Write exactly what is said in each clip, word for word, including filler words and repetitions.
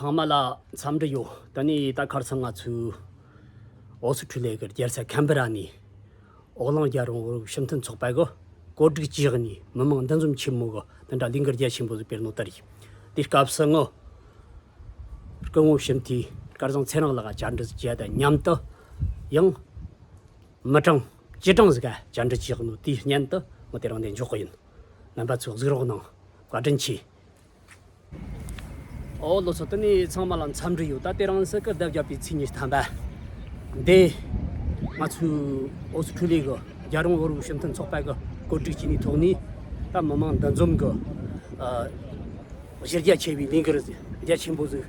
ཚང་མ་ལ་འཚམས་འདྲི་ཡོད། ད་ནི་ད་ཁར་སང་ང་ཚོའི་ཨོ་སི་ཁྲུ་ལི་ཡ་གི་རྒྱལ་ས་ཁན་བེ་ར་ནས་ཨོ་གླིང་རྒྱལ་རོང་བོད་རིགས་སྤྱི་མཐུན་ཚོགས་པ་གི་གོ་སྒྲིག་བྱས་ནས་མི་མང་འདུ་འཛོམས་ཆེན་མོ་གི་དེ་འདྲ་ལས་འགུལ་རྒྱ་ཆེན་པོ་ཟིག་སྤེལ་ནོ་ད་རེད། དེ་སྐབས་སུ་ངོ་སྐུ་ངོ་ཕྱི་མཐུས་སྐལ་བཟང་ཚེ་རིང་ལགས་བཅར་འདྲི་བྱས་དང་མཉམ་དུ་ཡང་མི་གྲངས་བཅུ་གྲངས་ཟིག་ག་བཅར་འདྲི་བྱས་ནོ་དེའི་སྙན་དུ་ངོ་དེ་རིང་འདིར་འཇོག་གི་ཡིན། རྣམ་པ་ཚོ་གཟིགས་རོགས་གནང་། བཀའ་དྲིན་ཆེ། ཨོ་ལགས་སོ། དེ་ནས་ཚང་མ་ལ་འཚམས་འདྲི་ཡོད། ད་དེ་རིང་སྐུ་ཟླ་བརྒྱད་པའི་ཚེས་ཉི་ཤུ་ཐམ་པ་འདི་ང་ཚོའི་ཨོ་སི་ཁྲུ་ལི་ཡ་གི་རྒྱལ་རོང་བོད་རིགས་སྤྱི་མཐུན་ཚོགས་པ་གི་གོ་སྒྲིག་བྱས་ནས་ཐོག་ནས་ད་མི་མང་འདུ་འཛོམས་གི་ཨ་གཞི་རྒྱ་ཆེ་བའི་ལས་འགུལ་རྒྱ་ཆེན་པོ་ཟིག་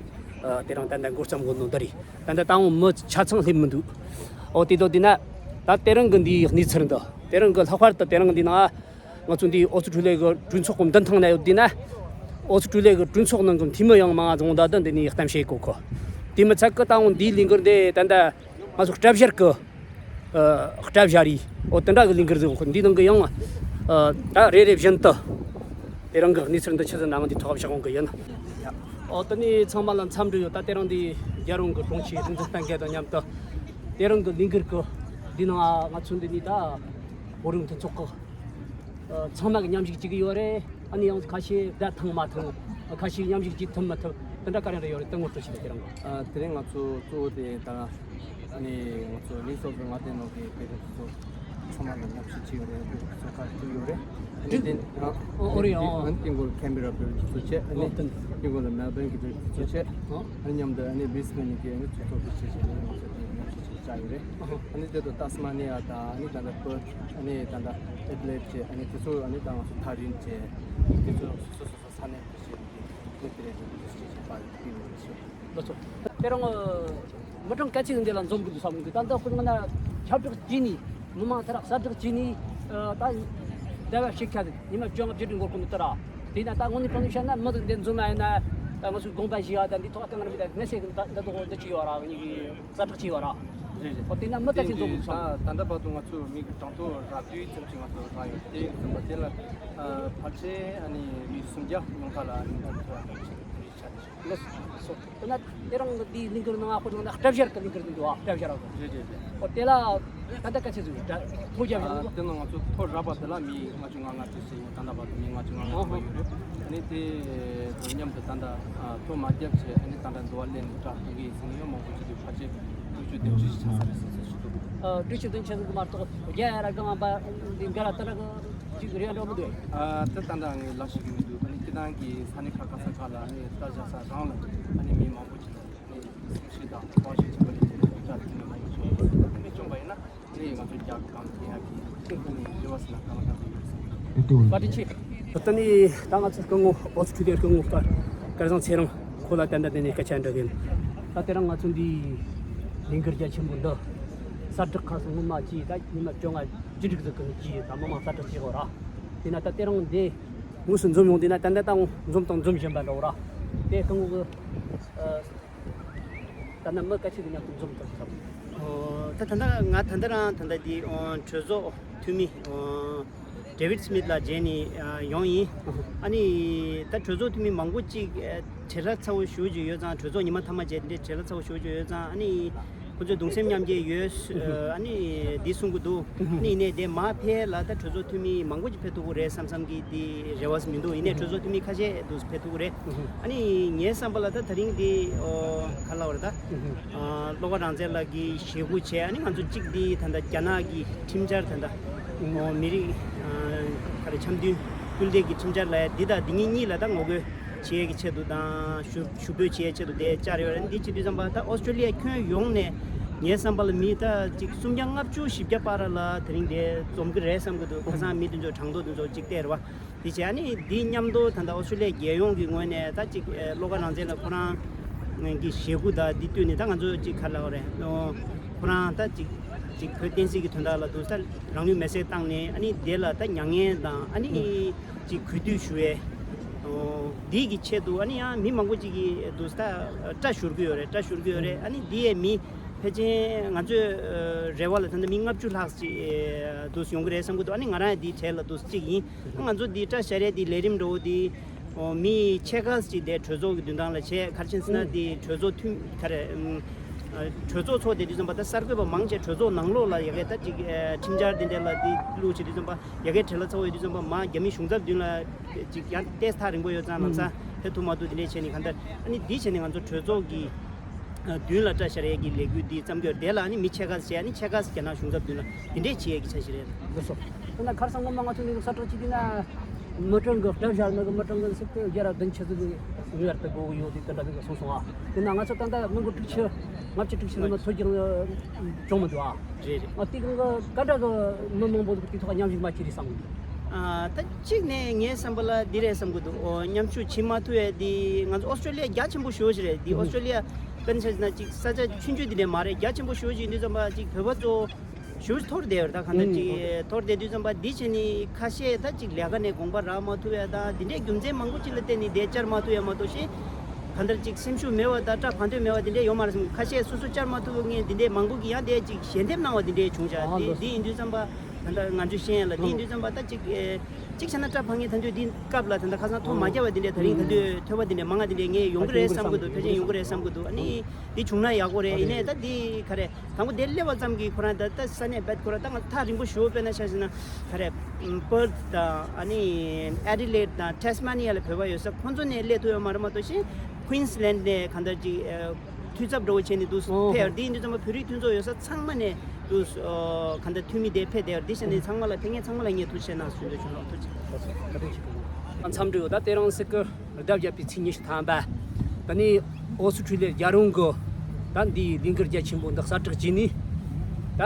ཨ་དེ་རིང་ད་ལྟ་འགོ་བརྩམས་གོ་ནོ་འདི་རེད། ད་ལྟ་ད་འོང་མི་ཆ་ཚང་སླེབས་མི་འདུག་ཨོ་དེ་དོ་དེ་ན་ད་དེ་རིང་གི་འདིའི་གནས་ཚུལ་འདི་དེ་རིང་གི་ལྷག་པར་དུ་དེ་རིང་འདི་ན་ང་ཚོ་འདི་ཨོ་སི་ཁྲུ་ལི་ཡ་གི་གྲོས་ཚོགས་ཀྱི་མདུན་ཐང་ན་ཡོད་དུས་ན། ཨོ་སི་ཁྲུ་ལི་ཡ་གི་གྲོས་ཚོགས་ནང་གི་འཐུས་མི་ཡང་མང་ང་བཟུང་ད་ལྟ་འདི་ནས་གཏམ་བཤད་གོ་ཁོ། དེ་མི་ཚད་ཀི་ད་འོང་འདིའི་ལས་འགུལ་འདི་ད་ལྟ་ང་ཚོ་སྐྲ་བཞར་གི་ཨ་སྐྲ་བཞར་ཡིས་ཨོ་དེ་འདྲ་གི་ལས་འགུལ་ཟིག་ཁོ། འདི་ནང་གི་ཡང་ཨ་ད་རེ་རེ་བཞིན་དུ་དེ་རིང་གི་གནས་ཚུལ་འདི་ཆི་ཟིག་ནང་འདི་ཐོག་བཞག་འོང་གི་ཡིན། ཨོ་དེ་ནས་ཚང་མ་ལ་འཚམས་འདྲི་ཡོད། ད་དེ་རིང་འདི་རྒྱལ་རོང་གི་དྲུང་ཆེ་སྲིད་འཛིན་བསྟན་རྒྱལ་དང་མཉམ་དུ་དེ་རིང་གི་ལས་འགུལ་གི་འདི་ནང་ང་ཚོ་འདི་ནས་ད་བོད་རིགས་མཐུན་ཚོགས་གི་ཨ་ཚང་མ་གི་མཉམ་ཞུགས་བྱེད་ཀྱི་ཡོད་རེད། ཨ་ནི་ཡང་ཁ་ཤས་བསྡད་ཐུབ་མ་ཐུབ། ཁ་ཤས་མཉམ་ཞུགས་བྱེད་ཐུབ་མི་ཐུབ། དེ་འདྲ་ག་རེ་རེ་ཡོད་རེད། ད་ངོ་སྤྲོད་བྱེད་དེ་རང་གི། ཨ་དེ་རིང་ང་ཚོ་གཙོ་བོ་དེ་ད་ཨ་ནི་ང་ཚོ་ལིང་སོག་པོའི་མངའ་སྡེ་ནང་གི་བོད་རིགས་ཚོ་ཚང་མ་ལ་མཉམ་ཞུགས་བྱས་ཡོད་རེད། བོད་རིགས་ཚོ་ཁག་བསྡུས་ཡོད་རེད། ཨ་ནི་དེ་ཨ་ཨོ་རེད། ཨ་ཨ་ནི་དེ་འགོར་ཁན་བེ་ར་བོད་རིགས་ཚོ་བྱས། ཨ་ནི་ཨོ་དེ་དེ་འགོར་ལ་མེལ་བོན་གྱི་བོད་རིགས་ཚོ་བྱས། ཨ་ནི་མཉམ་དུ་ཨ་ནི་བྷི་སི་བྷེན་གྱི་ཨ་ནི་ཚོགས་གཙོ་བོད་ཆེ་བྱས་ནས་ང་ཚོ་དེ་མཉམ་ཞུགས་བྱས་བཅར་ཡོད་རེད། ཨ་ནི་དེ་དུ་ཏཱ་སི་མ་ནི་ཡ་དང་ཨ་ནི་ད་ལྟ་པར་ཐི་ཨ་ནི་ད་ལྟ་ཨེ་ཌི་ལེཌ་བྱས། ཨ་ནི་དེ་ཚོ་ཨ་ནི་ད་ང་ཚོ་ཐག་རིང་བྱས། དེ་ཚོ་སོ་སོ་སོ་སོ་ས་གནས་དུ་བྱས་ཏེ་ཨ་ནི་དེ་རེད། དེ་འདྲ་བྱས་བྱས་པར་ཕུལ་ཡོད་རེད། ལགས་སོ། དེ་རིང་མི་གྲངས་ག་ཚོད་འདི་ལ་འཛོམས་དགོས་འདུག་བསམ་གི། ད་ལྟ་དཔེར་ན་ཁྱབ་བསྒྲགས་བྱས་ནས་མི་མང་དེ་དག་གསར་བསྒྲགས་བྱས་ནས་ད་ཟླ་བ་ཕྱེད་ཀ་དེ་ཉི་མ་བཅོ་ལྔ་བཅུ་དྲུག་འགོར་གོ་ནི་ལྟར་ར། དེས་ན་ད་དངོས་གནས་དྲང་གནས་བཤད་ན་མི་དེ་འདི་འཛོམས་ཡིན་ན་ད་ང་ཚོའི་དགོངས་པ་བཞེས་ཡ་ད་འདི་ཐོག་སྐད་ངར་མི་ད་ངས་ཟེར་གི་ད་ད་དུ་འདི་ཅི་ཡོད་ར། ངས་གི་གསར་བསྒྲགས་ཅི་ཡོད་ར། རེད་རེད། ཨོ་དེ་ན་མི་ག་ཚོད་འཛོམས་འདུག་བསམ། ད་ད་ལྟ་བར་དུ་ང་ཚོ་མི་གྲངས་ཐོ་རག་དུས་ཙམ་ཅིག་ང་ཚོ་རག་ཡོད། དེ་ཙམ་པ་དེ་ལ་ཕལ་ཆེར་ཨ་ནི་མི་སུམ་བརྒྱ་ཉུང་མཐའ་ལ་ཨ་ནི་ད་ཚོ་ཨ་ནི་ཆ་ནས། ལགས་སོ། དེ་ན་དེ་རིང་འདི་ལས་འགུལ་ནང་ཨ་ཁོ་ནང་ན་སྐྲ་བཞར་གི་ལས་འགུལ་འདུག་ཨ། སྐྲ་བཞར་ར་གོ། རེད་རེད་རེད། ཨོ་དེ་ལ་ད་ལྟ་ག་ཚོད་འཛོམས་ཡོད། ཐོ་རྒྱབ་ཡོད། དེ་ནང་ང་ཚོ་ཐོ་རག་པ་དེ་ལ་མི་ལྔ་བཅུ་ང་ལྔ་བཅུ་ཞིག་ཡོད། ད་ལྟ་བར་དུ་མི་ལྔ་བཅུ་ང་ལྔ་ཐོ་ཡོད་རེད། ཨ་ནི་དེ་དང་མཉམ་དུ་ད་ལྟ་ཐོ་མ་བརྒྱབ་བྱས་ཨ་ནི་ད་ལྟ་འདུ་བ་ལེན་ནས་སྐྲ་གཏུག་གི་ཡིན་ཟེར་ནས་ཡང་མང་པོ་ཅིག་འདུག་ཕལ་ཆེར་དྲུག་ཅུ་བདུན་ཅུ་ཞིག་ཆགས་ས་རེད་ཟེར་ཟེར་ཞིག་འདུག་ཨ་དྲུག་ཅུ་བདུན་ཅུ་ཟིག་མ་གཏོགས་བརྒྱ་ཡ་ར་གང་བ་འདི་འགའ་ར་ད་ར་གི་ཅིག་རེད་འགྲོ་མི་འདུག་ཨ་དེ་ད་ལྟ་ངས་ལབ་ཤེས་ཀྱི་མི་འདུག་ཨ་ནི་སྤྱིར་བཏང་གི་ས་གནས་ཁག་ག་ས་ཁག་ལ་ཨ་ནི་སྐྲ་བཞར་ས་རང་ལ་ཨ་ནི་མི་མང་པོ་ཅིག་ལ་ཨ་ནི་སེམས་ཤེས་དང་དཔའ་ཤེས་ཅིག་པ་རེད། དེ་ནས་སྐྲ་དེ་ནས་མ་ཡིན་ཆོག་དེ་མི་བྱུང་བ་ཡིན་ན་ཨ་ནི་ང་ཚོ་རྒྱ་གང་དེ་ཡ་གི་ཨ་ནི་རེ་བ་ཟེར་ན་གང་ལ་གང་དུ་ཡོད་ཟེར། བཀའ་དྲིན་ཆེ། ད་ནི་ད་ང་ཚོ་སྐུ་ངོ་ཨོ་སི་ཁྲུ་ལི་ཡའི་སྐུ་ངོ་སྐལ་བཟང་ཚེ་རིང་ཁོ་ལ་ཏན་ཏན་དེ་ནས་སྐད་ཆ་འདྲི་གི་ཡིན། ད་དེ་རིང་ང་ཚོ་འདི་ལས་འགུལ་རྒྱ་ཆེན་པོ་འདི་གསར་བསྒྲགས་ཁ་སང་སྔོན་མ་གྱིས་ད་ཉི་མ་བཅོ་ལྔ་བཅུ་དྲུག་ཙམ་གི་གྱིས་ད་མི་མང་གསར་བསྒྲགས་བྱས་ཡོད་ར། དེ་ན་ད་དེ་རིང་འདི་དངོས་སུ་འཛོམས་ཡོང་དུས་ན་ཏན་ཏན་ད་འཛོམས་དང་འཛོམས་བཞིན་པ་འདྲ་བོ་ར། དེ་སྐུ་ངོ་གི་ཨ། ད་ནི་མི་ག་ཚོད་ཀྱི་མཉམ་དུ་འཛོམས་ཐུབ་ཐུབ། ཨོ། ད་ད་ལྟ་ང་ད་ལྟ་རང་ད་ལྟ་འདི་ཨོ་གྲོས་ཚོགས་འཐུས་མི་ཨོ་ཌེ་ཝིད་སི་མིད་ལགས་མཇལ་ནས་ཨ་ཡོང་ཡིན། ཨ་ནི་ད་གྲོས་ཚོགས་འཐུས་མི་མང་པོ་ཅིག་ཨ་བྲེལ་བ་ཚ་བོ་ཞེ་པོ་ཅིག་ཡོད་ཙང་། གྲོས་ཚོགས་ཉི་མ་མཐའ་མ་མཇལ་དེ་འདྲའི་བྲེལ་བ་ཚ་བོ་ཞེ་པོ་ཅིག་ཡོད་ཙང་། ཨ་ནི་ཁོ་ཚོས་གདུང་སེམས་མཉམ་སྐྱེད་ཡོད། ཨ་ནི་འདི་གསུང་གི་འདུག་ཨ་ནི་ཡིན་ནའི་དེ་མར་ཕེབས་ལ་ད་གྲོས་ཚོགས་འཐུས་མི་མང་པོ་ཅིག་ཕེབས་ཐུབ་ཀྱི་རེད་བསམ་བསམ་གྱི་འདི་རེ་བ་མི་འདུག་ཡིན་ནའི་གྲོས་ཚོགས་འཐུས་མི་ཁ་ཤས་འདུག་ཕེབས་ཐུབ་ཀྱི་རེད། ཨ་ནི་ངའི་བསམ་པ་ལ་ད་དེ་རིང་འདི་ཨོ་ག་ལབ་རེད་ད། ཨ་བློ་དགའ་རང་བཙན་ལགས་ཀྱིས་ཞུ་སྒོ་བྱས། ཨ་ནི་ང་ཚོ་གཅིག་འདི་ད་ལྟ་རྒྱ་ནག་གི་ཁྲིམས་འཆར་ད་ལྟ་ཨོ་མི་རིགས་ཨ་ག་རེ་འཆམ་མཐུན་སྐུལ་འདེད་ཀྱི་ཁྲིམས་འཆར་ལབ་ཡ་འདི་དང་འདི་གཉིས་གཉིས་ལ་ད་ངོ་རྒོལ་བྱེད་ཡས་ཀྱི་ཆེད་དུ་དང་ཞུ་ཞུ་འབོད་བྱེད་ཡས་ཆེད་དུ་དེ་བཅར་ཡོད་རེད། འདི་བྱེད་དུས་ཙམ་པ་ད་ཨོ་སི་ཀྲོ་ལི་ཡ་ཁྱོན་ཡོངས་ནས་ངའི་བསམ་པ་ལ་མི་ད་གཅིག་སུམ་བརྒྱ་ལྔ་བཅུ་བཞི་བརྒྱ་བར་ལ་དེ་རིང་དེ་འཛོམས་ཀྱི་རེད་བསམ་གྱི་འདུག་ཁ་སང་མི་དེ་ཚོ་གྲངས་ཐོ་དེ་ཚོ་གཅིག་བལྟས་རེད་བ། དེ་བྱས་ཨ་ནི་འདི་མཉམ་དུ་ད་ལྟ་ཨོ་སི་ཀྲོ་ལི་ཡ་རྒྱལ་ཡོངས་ཀྱི་ངོས་ནས་ད་གཅིག་ཨེ་བློ་དགའ་རང་བཙན་ལགས་ཁོ་རང་གི་ཞུ་སྒོ་དང་འདི་བསྟུན་ནས་ད་ང་ཚོ་གཅིག་ག་ལབ་དགོས་རེད། ཨོ་ཁོ་རང་ད་གཅིག་གཅིག་བོད་བསྟན་སྲིད་ཀྱི་དོན་དག་ལ་འདུག་ད་རང་ལུས་མེར་སྲེག་བཏང་ནས། ཨ་ནི་དེ་ལ་ད་མྱ་ངན་དང་ཨ་ནི་ཅིག་གུས་འདུད་ཞུ་བའི་འདི་གི་ཆེད་དུ་ཨ་ནི་ཡང་མི་མང་པོ་ཅིག་གིས་འདུག་ད་སྐྲ་བཞུར་གི་ཡོད་རེད། སྐྲ་བཞུར་གི་ཡོད་རེད། ཨ་ནི་འདི་ཡས་མི་ཕལ་ཆེར་ང་ཚོའི་རེ་བ་ལ་ད་ལྟ་མི་ལྔ་བཅུ་ལྷག་ཅིག་འདུག་ཡོང་གི་རེད་བསམ་གི་འདུག་ཨ་ནི་ང་རང་འདིའི་གྲས་ལ་འདུག་གཅིག་ཡིན། ང་ཚོ་འདི་སྐྲ་བཞར་ཡས་འདི་ལས་རིམ་འདྲ་བོ་འདི་ ཨོ། མི་ཕྱེད་ཀ་ཅིག་དེ་གྲོས་ཚོགས་ཀྱི་མདུན་ཐང་ལ་བྱས། ག་རེ་བྱས་ཟེར་ན། ཨུ། དེ་གྲོས་ཚོགས་འཐུས་ག་རེ། ཨམ། ཨ། གྲོས་ཚོགས་ཚོགས་དེ་དུས་ཙམ་པ་ད་གསར་འགོད་པ་མང་ཆེ་གྲོས་ཚོགས་ནང་ལོགས་ལ་ཡ་གི་ད་ཅིག་ཨ། ཁྲིམས་འཆར་དེ་འདྲ་ལ་དེ་བླུགས་བྱས་དུས་ཙམ་པ། ཡ་གི་བྲེལ་བ་ཚ་བོ་ཡོད་དུས་ཙམ་པ་མར་རྒྱ་མི་གཞུང་ཚབ་མདུན་ལ་ཅིག་ཡང་ཏོག་ཙམ་ཐག་རིང་པོ་ཡོད་ཙང་། ལམ་སང་ཕེབས་ཐུབ་མ་ཐུབ་དེ་འདྲས་བྱས་ནས། གང་ལྟར་ཨ་ནི་འདི་བྱས་ནས་ང་ཚོ་གྲོས་ཚོགས་ཀྱི་ཨ། མདུན་ལ་སྐྲ་བཞར་ཡས་ཀྱི་ལས་འགུལ་འདི་བརྩམས་ཡོད། དེ་ལ་ཨ་ནི་མི་ཕྱེད་ཀ་བྱས། ཨ་ནི་ཕྱེད་ཀ་རྒྱ་ནག་གཞུང་ཚབ་མདུན་ལ་དེ་འདྲས་བྱེད་ཡས་ཀྱི་འཆར་གཞི་རེད། ལགས་སོ། དེ་ན་ཁ་སང་སྔོན་མ་ང་ཚོ་འདི་གསར་སྐྲག་བྱེད་དུས་ན། མི་གྲངས་གི་སྐྲ་བཞར་མི་གི་མི་གྲངས་གི་ཟེར་ཏེ་བརྒྱ་ར་བདུན་ཅུ་ཙམ་གི་ངེས་པར་དུ་དགོས་ཀྱི་ཡོད་དེ་དེ་འདྲ་གི་གསུངས་སོང་ཨ། དེ་ན་ང་ཚོ་ད་ལྟ་མི་མགོ་དྲུག་ཅུ་ལྔ་བཅུ་དྲུག་ཅུ་ལ་མ་ཐོ་རྒྱག་བྱུང་མི་འདུག་ཨ། རེད་རེད། ཨ། དེ་གང་གི་ག་འདྲ་གི་མི་མང་པོ་འདུག་དེ་ཐོག་མཉམ་ཞུགས་མ་བྱས་རེད་བསམ་གི་འདུག་ཨ། ད་གཅིག་ནས་ངས་བསམ་པ་ལ་འདི་རེད་བསམ་གི་འདུག་ཨོ། མཉམ་ཞུགས་བྱེད་མ་ཐུབ་ཡས་འདི་ང་ཚོ་ཨོ་སི་ཀྲོ་ལི་ཡ་རྒྱ་ཆེན་པོ་ཞེ་པོ་ཅིག་རེད། འདི་ཨོ་སི་ཀྲོ་ལི་ཡ་དཔེར་ན་ཆ་བཞག་ན་ཅིག་ས་ཆ་ཆུང་ཆུང་འདི་འདྲ་མ་རེད། རྒྱ་ཆེན་པོ་ཞེ་པོ་ཅིག་ཡིན་དུས་ཙམ་པ་ཅིག་བོད་པ་ཚོ་ཞེ་པོ་ཅིག་འཐོར་བསྡད་ཡོད་རེད། ད་གང་ལྟར་ཅིག་འཐོར་བསྡད་དུས་ཙམ་པ་འདི་བྱས་ནས་ཁ་ཤས་ད་ཅིག་ལས་ཀ་ནས་དགོངས་པ་རག་མ་ཐུབ་ཡས་དང་འདི་འདྲའི་རྒྱུ་མཚན་མང་པོ་ཅིག་ལ་བརྟེན་ནས་དེ་བཅར་མ་ཐུབ་ཡས་མ་གཏོགས། གཞན་གང་ལྟར་ཅིག་སེམས་ཤུགས་མེད་པ་དང་སྐྲ་བང་མདོག་མེད་པ་འདི་འདྲ་ཡོད་མ་རེད་བསམ། ཁ་ཤས་སོ་སོ་བཅར་མ་ཐུབ་མཁན་འདི་འདྲའི་མང་པོ་གིས་ཡང་དེ་ཅིག་ཞལ་འདེབས་གནང་བ་འདི་འདྲའི་བྱུང་ཤག་ཨ། དེ་ལགས་སོ། འདི་ཡིན་དུས་ཙམ་པ་ད་ལྟ་ང་ཚོས་ཤེས་ཡ་ལ། འདི་ཡིན་དུས་ཙམ་པ་ད་ཅིག་ཨེ། གཅིག་བྱས་ན་སྐྲ་ཕར་ངས་ད་དུང་འདི་སྐབས་ལ་ད་ལྟ་ཁ་སང་ཐོ་མ་བརྒྱབ་པ་འདི་འདྲའི་ད་རིང་ད་དུང་ཐོས་པ་འདི་འདྲའི་མང་ང་འདི་འདྲའི་ངས་ཡོང་གི་རེད་བསམ་གི་འདུག་ཕལ་ཆེར་ཡོང་གི་རེད་བསམ་གི་འདུག་ཨ་ནི་འདི་བྱུང་ན་ཡག་པོ་རེད། ཡིན་ནའི་ད་འདི་ག་རེ། དང་པོ་དེ་སླེབས་པ་ཙམ་གྱིས་ཁོ་རང་ད་ལྟ་ས་གནས་བེད་ཁོ་རང་ད་ང་ཐག་རིང་པོ་ཞེ་པོ། དཔེར་ན་ཆ་བཞག་ན་ག་རེ། པར་ཐི་དང་ཨ་ནི་ཨེ་ཌི་ལེཌ་དང་ཊེ་སི་མེ་ནི་ཡ་ལ་བོད་པ་ཡོད་ས་ཁོང་ཚོ་ནས་སླེབས་ཐུབ་ཡོད་མ་རེད་མ་གཏོགས། གཞན་ཀུན་སི་ལན་ནས་གང་ལྟར་ཅིག་ཨ། འཐུས་ཚབ་འདྲ་བོ་བྱས་ནས་འདུག་ཨོ་ཕེབས་ཡོད་རེད། དེ་ཡིན་དུས་ཙམ་པ་བོད་རིགས་མཐུན་ཚོགས་ཡོད་ས་ཚང་མ་ནས་འདུག་ཨ། གང་ལྟར་འཐུས་མི་དེ་ཕེབས་བསྡད་ཡོད་རེད། དེ་བྱས་ནས་ཚང་མ་ལ་ཕེབས་མཁན་ཚང་མ་ལ་ངས་ཐུགས་རྗེ་ཆེ་གནང་ཞུ་འདོད་བྱུང་ལགས། ཐུགས་རྗེ་ཆེ། འཚམས་འདྲི་ཡོད། ད་དེ་རིང་སི་ཀི་ཟླ་བརྒྱད་པའི་ཚེས་ཉི་ཤུ་ཐམ་པ། ད་ནི་ཨོ་སི་ཁྲུ་ལི་ཡ་རྒྱལ་ཡོངས་ཀྱི་ད་འདིའི་ལས་འགུལ་རྒྱ་ཆེན་པོ་འདི་གསར་བསྒྲགས་བྱས་ནས། ད་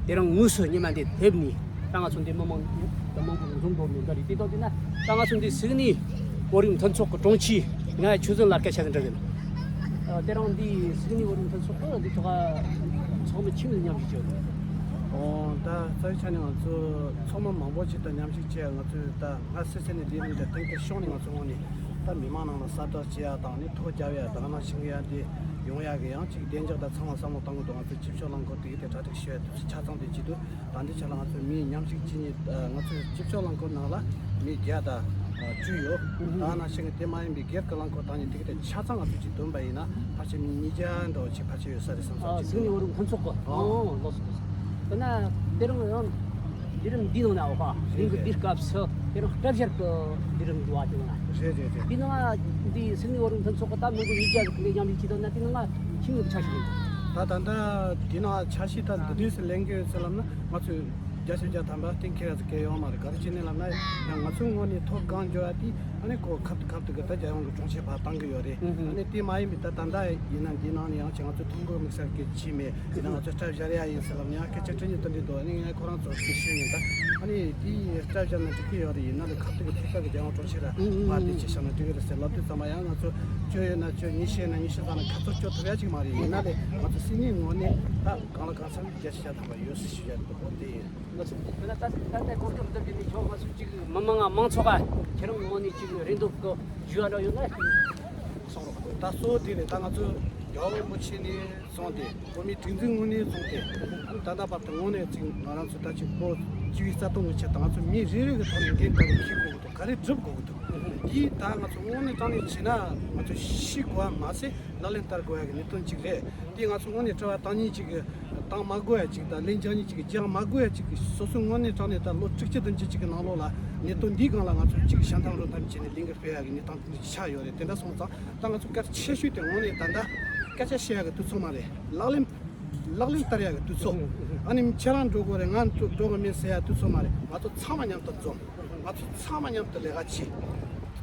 དེ་རིང་དངོས་སུ་ཉི་མ་འདི་ཕེབས་ནས། ད་ང་ཚོ་འདི་མི་མང་མང་པོ་འཛོམས་འདུག་ནས་འདི་རེད། དེ་དང་དེ་ན་ད་ང་ཚོ་འདི་སིད་ནི་བོད་རིགས་མཐུན་ཚོགས་ཀྱི་དྲུང་ཆེ་ང་ཆོས་འཛིན་ལགས་སྐད་ཆ་འདྲི་གི་ཡིན། ཨ། དེ་རིང་འདི་སིད་ནི་བོད་རིགས་མཐུན་ཚོགས་ཀྱི་འདི་ཐོག་ཚོགས་མི་ཁྱིམ་ནས་མཉམ་ཞུགས་བྱས་ཡོད། ཨོ། ད་རྩ་བའི་ཆ་ནས་ང་ཚོ་ཚོགས་མི་མང་པོ་ཅིག་དང་མཉམ་ཞུགས་བྱས། ང་ཚོས་ད་ང་སེ་སེ་ནས་འདི་རིང་འདིར་ཐེངས་དེ་ཤོག་ནས་ང་ཚོ་ངོས་ནས་ད་མི་མང་ནང་ལ་གསལ་བསྒྲགས་བྱེད་ཡ་དང་ནི་ཐོ་རྒྱབ་ཡ་དང་ནང་བཞིན་ཡ་འདི་ཡོང་ཡ་གི་ཡང་ཅིག་བདེ་འཇགས་དང་ཚང་མ་བསམ་བློ་གཏོང་གི་འདུག་ང་ཚོ་སྤྱི་ཚོགས་རླངས་འཁོར་དེ་གི་དེ་གྲ་སྒྲིག་ཞུ་ཡ་དུས་ཚོད་ཆ་ཚང་དེ་བྱེད་དུས། ད་འདི་ཆ་ལ་ང་ཚོ་མི་མཉམ་ཞུགས་བྱེད་མཁན། ཨ། ང་ཚོའི་སྤྱི་ཚོགས་རླངས་འཁོར་ནང་ལ་མི་བརྒྱ་དང་བཅུ་ཡོད། ད་ནང་བཞིན་གྱི་དེ་མ་ཡིན་པའི་སྒེར་གྱི་རླངས་འཁོར་དང་ནི་དེ་གི་དེ་ཆ་ཚང་ང་ཚོས་ཅིག་བསྡོམས་པ་ཡིན་ན་ཕལ་ཆེར་མི་ཉིས་བརྒྱ་འདྲ་བོ་ཅིག་ཕལ་ཆེར་ཡོད་ས་རེད་བསམ་བསམ། ཨ། ཅིག་སིད་ནི་བོད་རིགས་མཐུན་ཚོགས་ཀྱི། ཨ། ཨོ། ལགས་སོ་ལགས་སོ། དེ་ན་དེ་རིང་ཡང་འདི་རིང་འདི་ནང་ན་འོ་ཁ་རིང་གི་འདི་སྐབས་སུ་དེ་རིང་སྐྲ་བཞར་གྱི་འདི་རིང་འདུག་བ། དེ་ནང་ན། རེད་རེད་རེད། དེ་ནང་འདི་སིད་ནི་བོད་རིགས་མཐུན་ཚོགས་ཀྱི་ད་མི་མགོ་ཉིས་བརྒྱ་གི་མཉམ་ཞུགས་བྱེད་དོན་ན་དེ་ནང་ཁྱིམ་ནས་ཆ་ཞིག་ཡིན། ད་ད་ལྟ་དེ་ནང་ཆ་ཤས་ད་འདི་དུས་སུ་ལེན་གྱི་ཡོད་ཚེ་ལབ་ན་ང་ཚོས་བརྒྱ་ཆ་བརྒྱ་ཐམ་པ་གཏན་འཁེལ་ཡ་ཟིག་གལ་ཡོད་མ་རེད། ག་རེ་བྱས་ནས་ལབ་ན་ཡང་ང་ཚོའི་ངོས་ནས་ཐོ་གང་འབྱོར་ཡ་དེ་ཨ་ནི་ཁོ་ཁ་ཐུག་ཁ་ཐུག་གི་ད་རྒྱལ་ཡོངས་ཀྱི་དྲུང་ཆེ་ཕར་བཏང་གི་ཡོད་རེད། ཨ་ནི་དེ་མ་ཡིན་པའི་ད་ད་ལྟ་ཡིན་ན་འདི་ནང་ནས་ཡང་ཅིག་ང་ཚོ་ཐོ་འགོད་དམིགས་བསལ་གྱི་བྱས་མེད། ཡིན་ན་ང་ཚོ་སྐྲ་བཞར་ཡ་ཡིན་ཟེར་ལབ་ན་ཡང་སྐད་ཆ་དྲི་ཉན་དུ་འདི་འདུག་ཨ་ནི་ངས་ཁོ་རང་ཚོར་ཞུ་ཞུ་ཡིན། ད་ཨ་ནི་དེ་སྐྲ་བཞར་ན་འགྲིག་གི་ཡོད་རེད། ཡིན་ན་ལས་ཁ་ཐུག་གི་ཐུག་ས་གི་རྒྱལ་ཡོངས་དྲུང་ཆེ་ར་ཕར་དེ་ཅིག་བཞག་ན་འགྲིག་གི་རེད་ཟེར་ལབ་དུས་ཙམ་པ་ཡང་ང་ཚོ་བཅུ་ཡོད་ན་བཅུ། ཉི་ཤུ་ཡོད་ན་ཉི་ཤུ་ཙམ་ལ་ཁ་ཚོར་སྐྱོ་ཐུབ་ཡ་ཅིག་མ་རེད། ཡིན་ན་ལས་ང་ཚོ་སིད་ནི་ངོས་ནས་ད་གང་ལ་གང་འཚམ་བརྒྱ་ཆ་བརྒྱ་ཐམ་པ་ཡོད་ཟེར་ཞུ་ཡ་འདུག་ཨོ་དེ་ཡིན། ལགས་སོ། དེ་ན་ད་ད་ལྟའི་གོ་སྐབས་འདི་འདི་ནས་ཁྱོད་ང་ཚོ་གཅིག་མི་མང་ང་མང་ཚོགས་ཀ་ཁྱེད་རང་ངོས་ནས་གཅིག་རེ་འདུན་གོ་ཞུ་ཡ་འདྲ་ཡོད་ན་གསུང་རོགས། ད་གཙོ་བོ་དེ་རེད། ད་ང་ཚོ་རྒྱལ་བ་རིན་པོ་ཆེ་ནས་བཟུང་སྟེ་བོད་མིའི་སྒྲིག་འཛུགས་ངོས་ནས་བཟུང་སྟེ་ཨ་ནི་ད་ལྟ་བར་དུ་ངོས་ནས་ཅིག་ང་རང་ཚོ་ད་ཅིག་ལོ་བཅུ་བའི་རྩ་སྟོང་གི་ཆེད་དུ་ང་ཚོ་མི་རེ་རེ་གི་ཐོག་ནས་འགན་ག་རེ་འཁྱེར་དགོས་ཀྱི་འདུག་ག་རེ་སྒྲུབ་དགོས་ཀྱི་འདུག་འདི་ད་ང་ཚོ་དངོས་གནས་དྲང་གནས་བྱས་ན་ང་ཚོ་ཤེས་དགོས་པ་མ་ཟད་ལག་ལེན་བསྟར་དགོས་ཡ་གི་གནད་དོན་གཅིག་རེད། དེ་ང་ཚོ་དངོས་གནས་དྲི་བ་བཏང་མཁན་གཅིག་གི་བཏང་མ་དགོས་ཡ་གཅིག་དང་ལན་རྒྱག་མཁན་གཅིག་གི་རྒྱག་མ་དགོས་ཡ་གཅིག་གི་སོ་སོའི་དངོས་གནས་དྲང་གནས་ད་ལོ་དྲུག་ཅུ་བདུན་ཅུ་གཅིག་གི་ནང་ལོགས་ལ་གནད་དོན་འདིའི་སྒང་ལ་ང་ཚོ་གཅིག་ཞལ་འདང་རོ་ཐམས་ཅད་ནས་ལས་འགུལ་སྤེལ་ཡ་གི་གནས་སྟངས་འདི་ཆགས་ཡོད་རེད། དེ་འདྲ་སོང་ཙང་ད་ང་ཚོ་གལ་ཆེ་ཤོས་དེ་དངོས་གནས་ད་ལྟ་སྐད་ཆ་བཤད་ཡ་གི་དུས་ཚོད་མ་རེད། ལག་ལེན་ལག་ལེན་བསྟར་ཡ་གི་དུས་ཚོད། ཨ་ནི་ཁྱེད་རང་འགྲོ་དགོས་རེད། ང་འགྲོ་འགྲོ་གི་མིན་ཟེར་ཡ་དུས་ཚོད་མ་རེད། ང་ཚོ་ཚང་མ་མཉམ་དུ་འཛོམས། ང་ཚོ་ཚང་མ་མཉམ་དུ་ལས་ཀ་བྱེད།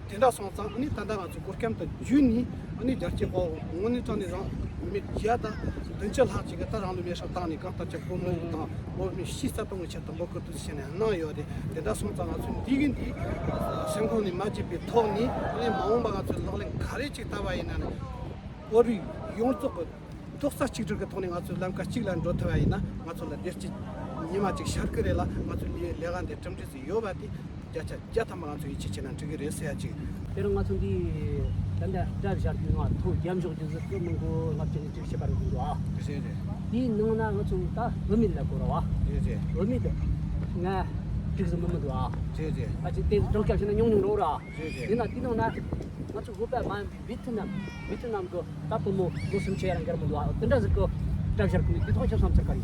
དེ་འདྲ་སོང་ཙང་ཨ་ནི་ད་ལྟ་ང་ཚོ་གོ་སྐབས་དེ་བརྒྱུད་ནས་ཨ་ནི་རྒྱལ་སྤྱིའི་དཔའ་བོ་དངོས་གནས་དྲང་གནས་རང་མི་བརྒྱ་དང་བདུན་ཅུ་ལྷག་ཅིག་གིས་ད་རང་ལུས་མེར་སྲེག་བཏང་ནས་གང་ལྟར་ཀྱང་བོད་མི་རིགས་དང་བོད་མི་སྤྱིའི་རྩ་དོན་གྱི་ཆེད་དུ་འབོད་སྐུལ་དུ་བྱས་ནས་གནང་ཡོད་རེད། དེ་འདྲ་སོང་ཙང་ང་ཚོ་འདི་གི་འདི་སེམས་ཁོང་ནས་མ་བརྗེད་པའི་ཐོག་ནས་ཨ་ནི་མ་འོངས་པ་ང་ཚོས་ལག་ལེན་ག་རེ་ཅིག་བསྟར་བ་ཡིན་ན་ནི་བོད་རིགས་ཡོངས་རྫོགས་ཀྱི་རྡོག་རྩ་གཅིག་སྒྲིལ་གྱི་ཐོག་ནས་ང་ཚོས་ལམ་ཁ་གཅིག་ལ་འགྲོ་ཐུབ་པ་ཡིན་ན་ང་ཚོ་ལ་བདེ་སྐྱིད་ཉི་མ་གཅིག་ཤར་གི་རེད་ལ། ང་ཚོ་ལས་ལས་ཀ་འདི་གྲུབ་འབྲས་ཟིག་ཡོད་པ་དེ་བརྒྱ་ཆ་བརྒྱ་ཐམ་པ་ང་ཚོ་ཡིད་ཆེས་བྱས་ན་འགྲིག་གི་རེད་ཟེར་ཡ་གཅིག་དེ་རིང་ང་ཚོ་འདི་ད་ལྟ་སྐྲ་བཞར་རྒྱུ་ང་ཐོ་རྒྱབ་འཇོག་རྒྱུ་ཟིག་གི་མི་མགོ་ལྔ་བཅུ་ནས་བཅུ་བཞི་བར་འདུག་ཨ། རེད་རེད། དེའི་ནང་ན་ང་ཚོ་ད་བུད་མེད་ལ་གོ་ར་བ། རེད་རེད། བུད་མེད་དེ་ང་ འགྲིག་ཟིན་མི་མི་འདུག་ཨ། རེད་རེད། ཨ་ཅིག་དེ་གྲངས་སྐྱབས་བྱས་ན་ཉུང་ཉུང་རོ་ར། རེད་རེད། ཡིན་ན་དེ་ནང་ན་ང་ཚོ་བོད་པ་མ་ཡིན་པའི་ཝི་ཐི་ནམ་ཝི་ཐི་ནམ་གི་ད་བུ་མོ་ལོ་སུམ་ཅུ་ཡང་འགར་མི་འདུག་ཨ། དེ་འདྲ་ཟིག་གི་གྲབས་བཞག་གི་དེ་ཐོག་ཁྱོད་བསམ་ཚུལ་ག་རེད།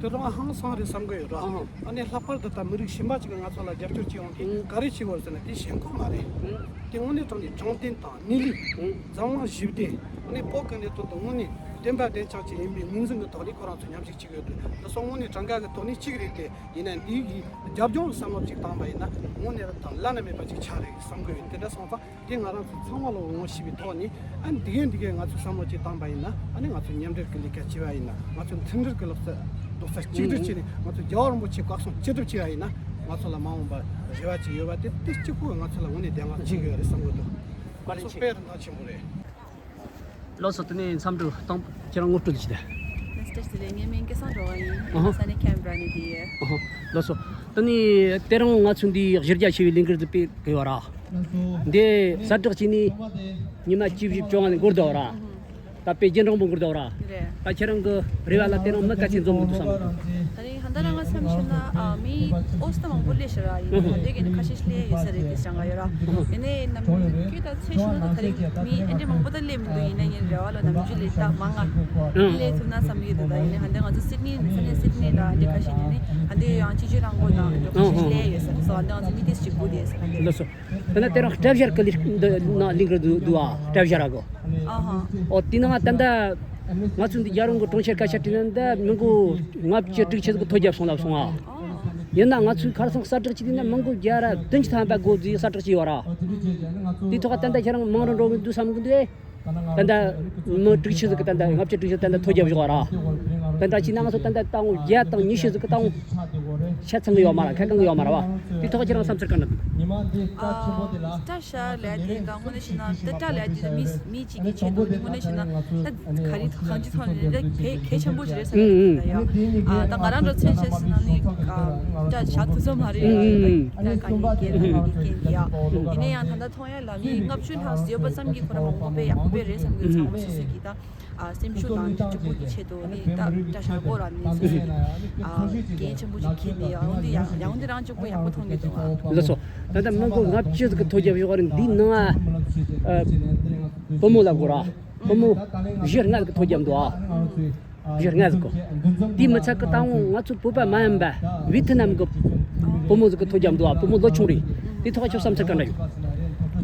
དེ་རང་ཧང་སང་རེད་བསམ་གི་ཡོད་ར། ཨ་ནི་ལྷག་པར་དུ་ད་མི་རིགས་གཞན་པ་ཅིག་གིས་ང་ཚོ་ལ་རྒྱབ་སྐྱོར་བྱེད་ཡོང་དུས་ག་རེ་བྱེད་དགོས་ཟེར་ན་དེ་ཞེན་ཁོག་མ་རེད། དེ་དངོས་གནས་དྲང་གནས་དྲང་བདེན་དང་གནས་ལུགས། འཛམ་གླིང་ཞི་བདེ། ཨ་ནི་བོད་ཀྱི་གནད་དོན་དུ་དངོས་གནས་བདེན་པ་བདེན་རྐྱང་ཅིག་ཡིན་པའི་ངོས་འཛིན་གྱི་ཐོག་ནས་ཁོ་རང་ཚོ་མཉམ་ཞུགས་བྱེད་ཀྱི་ཡོད་དུས། དེ་སོགས་དངོས་གནས་གྲངས་ཀ་གི་ཐོག་ནས་གཅིག་རེད་དེ། ཡིན་ན་འདི་གི་རྒྱབ་ལྗོངས་བསམ་བློ་གཅིག་བཏང་པ་ཡིན་ན་དངོས་གནས་དང་བླ་ན་མེད་པ་ཅིག་ཆགས་རེད་བསམ་གི་ཡོད། དེ་འདྲ་སོང་ཙང་དེ་ང་རང་ཚོ་ཚང་མ་ལ་ངོ་ཤེས་པའི་ཐོག་ནས། ཨ་ནི་འདི་གས་འདི་གས་ང་ཚོས་བསམ་བློ་ཅིག་བཏང་པ་ཡིན་ན། ཨ་ནི་ང་ཚོ་མཉམ་འབྲེལ་གྱི་ལས་ཀ་བྱས་པ་ཡིན་ན། ང་ཚོ་མཐུན་སྒྲིལ་གྱི་ལག་རྩལ་རྡོག་རྩ་གཅིག་སྒྲིལ་བྱས་ནས། ང་ཚོ་རྒྱལ་བ་རིན་པོ་ཆེ་བཀའ་གསུང་ཅི་སྒྲུབ་བྱས་པ་ཡིན་ན། ང་ཚོ་ལ་མ་འོངས་པར་རེ་བ་ཅིག་ཡོད་པ་དེ་དེ་གཅིག་པུ་ང་ཚོ་ལ་དངོས་གནས་བདེན་དཔང་བྱེད་ཀྱི་ཡོད་རེད་བསམ་གི་འདུག། བཀའ་དྲིན་ཆེ། དཔེ་རང་ཆེན་པོ་རེད། ལགས་སོ། དེ་ནས་འཚམས་འདྲི་དང་ཁྱེད་རང་ངོ་སྤྲོད་ཅིག་དང་། ལགས་སོ། བཀྲ་ཤིས་བདེ་ལེགས། ངའི་མིང་སྐལ་བཟང་སྒྲོལ་བ་ཡིན། ཨ་ཧ། ས་གནས་ཁེམ་བྷྲ་ནས་བསྡད་ཡོད། ཨ་ཧ། ལགས་སོ། དེ་ནས་དེ་རིང་ང་ཚོ་འདི་གཞི་རྒྱ་ཆེ་བའི་ལས་འགུལ་འདི་སྤེལ་དགོས་པ་ར། འདི་གསར་བསྒྲགས་བྱས་ནས་ཉི་མ་བཅུ་བཞི་བཅོ་ལྔ་ནས་འགོར་འདུག་པ་ར། ད་དཔེ་རྒྱུན་རིང་པོ་འགོར་འདུག་པ་ར། རེད། ད་ཁྱེད་རང་གི་རེ་བ་ལ་དེ་རིང་མི་ག་ཚོད་འཛོམས་འདུག་བསམ་གི་འདུག། ད་རིང་ཧན་ད་རང་ང་བསམ་ཤེས་ན། ཨ། མི་ཨོ་སི་ད་མང་པོ་སླེབས་ཤག་ར། ཡིན་ནའང་ད་ལྟའི་གི་ནི་ཁ་ཤས་ཤིག་སླེབས་ཡོད་ས་རེད་དེ་བྱ་ང་ཡོད་ར། ཡིན་ནའི་ནམ་རྒྱུན་ད་ཚོད་ཤོར་ན་ད་ད་རིང་མི་ཨེ་འདྲ་མང་པོ་ད་སླེབས་མི་འདུག། ཡིན་ན་ངའི་རེ་བ་ལ་ནམ་རྒྱུན་ལས་ད་མང་ང་སླེབས་ཐུབ་ན་བསམ་གི་འདུག། ད་ཡིན་ནའི་ཧན་ད་ང་ཚོ་སིད་ནི་ས་གནས་སིད་ནི་ལ་འདི་ཁ་ཤས་ནི་ནི་ཧན་ད་ཡང་སྤྱི་སྤྱོད་རང་མགོ་དང་འདི་ཁ་ཤས་སླེབས་ཡོད་ས་རེད། སོ་ཧན་ད་ང་ཚོ་མི་ཏིས་ཅིག་དགུ་དེ་ས་ཧན་ད། ལགས་སོ། ད་ནི་དེ་རིང་སྐྲ་བཞར་གྱི་ལས་འདི་ནང་ལས་འགུལ་འདུག་འདུག་ཨ། སྐྲ་བཞར་གོ། ཨ་ཧ། ཨོ་དེ་ནང་ད་ལྟ་ང་ཚོ་འདི་རྒྱལ་རོང་གི་གྲོང་ཁྱེར་ཁ་ཤས་དེ་ནང་ད་མི་མགོ་ལྔ་བཅུ་དྲུག་ཅུ་ཟིག་གི་ཐོ་བརྒྱབ་སོང་ལབ་སོང་ཨ། ཡིན་ན་ང་ཚོའི་ཁར་སང་གསར་བསྒྲགས་བྱས་དུས་ན་མི་མགོ་བརྒྱ་ར་བདུན་ཅུ་ཐམ་པ་འགོ་འཛུགས་གསར་བསྒྲགས་བྱས་ཡོད་ར། དེའི་ཐོག་ད་ལྟ་ཁྱེད་རང་མང་རུ་འགྲོ་གི་འདུག་བསམ་གི་འདུག་ཨེ། ད་ལྟ་མི་དྲུག་ཅུ་ཟིག་གི་ད་ལྟ་ལྔ་བཅུ་དྲུག་ཅུ་ད་ལྟ་ཐོ་བརྒྱབ་བཞག་ར། ད་ལྟ་ཅི་ན་ང་ཚོ་ད་ལྟ་ཏང་བརྒྱ་དང་ཉི་ཤུ་ཟིག་གི་ཏང་ཆ་ཚང་གི་ཡོད་མ་ར། ཁ་གང་གི་ཡོད་མ་ར་བ། དེའི་ཐོག་ཁྱེད་རང་བསམ་ཚུལ་ག་འདྲ་འདུག། ཨ། སྐྲ་བཞར་ལབ་དེ་ད་དངོས་གནས་བྱས་ན་ད་སྐྲ་ལབ་དེ་མི་མི་གཅིག་གི་ཆེད་དུ་དངོས་གནས་བྱས་ན་ད་ག་རེ་གང་ཅི་ཐོག་ནས་ད་གལ་གལ་ཆེན་པོ་ཞིག་རེད་བསམ་གི་འདུག་ད་ཡ། ཨ། ད་ང་རང་འདྲ་ཚོད་བྱས་ཟིན་ན་ནི་སྐྲ་བཞར་ཐུབ་ས་མ་རེད། ད་དཀའ་ངལ་སྐད་དང་ཡི་གེ་འདི་ཡ། ཡིན་ན་ཡང་ད་ལྟ་མཐོང་ཡ་ལ་མི་ལྔ་བཅུ་ལྷག་ཡོད་པ་ཙམ་གྱིས་ཁོ་རང་མང་པོ་དཔེ་ཡག་པོ་དཔེ་རེད་བསམ་གྱི། ཚང་མ་སོ་སོ་གི་ད། ཨ། སེམས་ཤུགས་དང་སྤྱི་སྤྱོད་ཀྱི་ཆེད་དུ་ནི་ད་སྐྲ་བཞར་སྐོར་ལ་ནི་སོ་སོ་ཨ་འགན་ཆེན་པོ་ཞིག་འཁྱེར་ནས་ཡང་འདི་ཡང་ཡང་འདི་རང་གཅིག་པུ་ཡག་པོ་མཐོང་གི་འདུག་ཨ། ལགས་སོ། ད་ལྟ་མི་མགོ་ལྔ་བཅུ་ཟིག་གི་ཐོ་བརྒྱབ་ཡོད་རེད། འདི་ནང་ཨ་བུ་མོ་ལ་གོ་ར། བུ་མོ་བཞི་ལྔ་ཟིག་གི་ཐོ་བརྒྱབ་འདུག་ཨ། བཞི་ལྔ་ཟིག་གོ། དེ་མི་ཚད་ཀི་ད་འོང་ང་ཚོ་བོད་པ་མ་ཡིན་པ་ཝི་ཐི་ནམ་གི་བུ་མོ་ཟིག་གི་ཐོ་བརྒྱབ་འདུག་ཨ། བུ་མོ་ལོ་ཆུང་རེད། དེ་ཐོག་ཁྱོད་བསམ་ཚུལ་ག་འདྲ་ཡོད།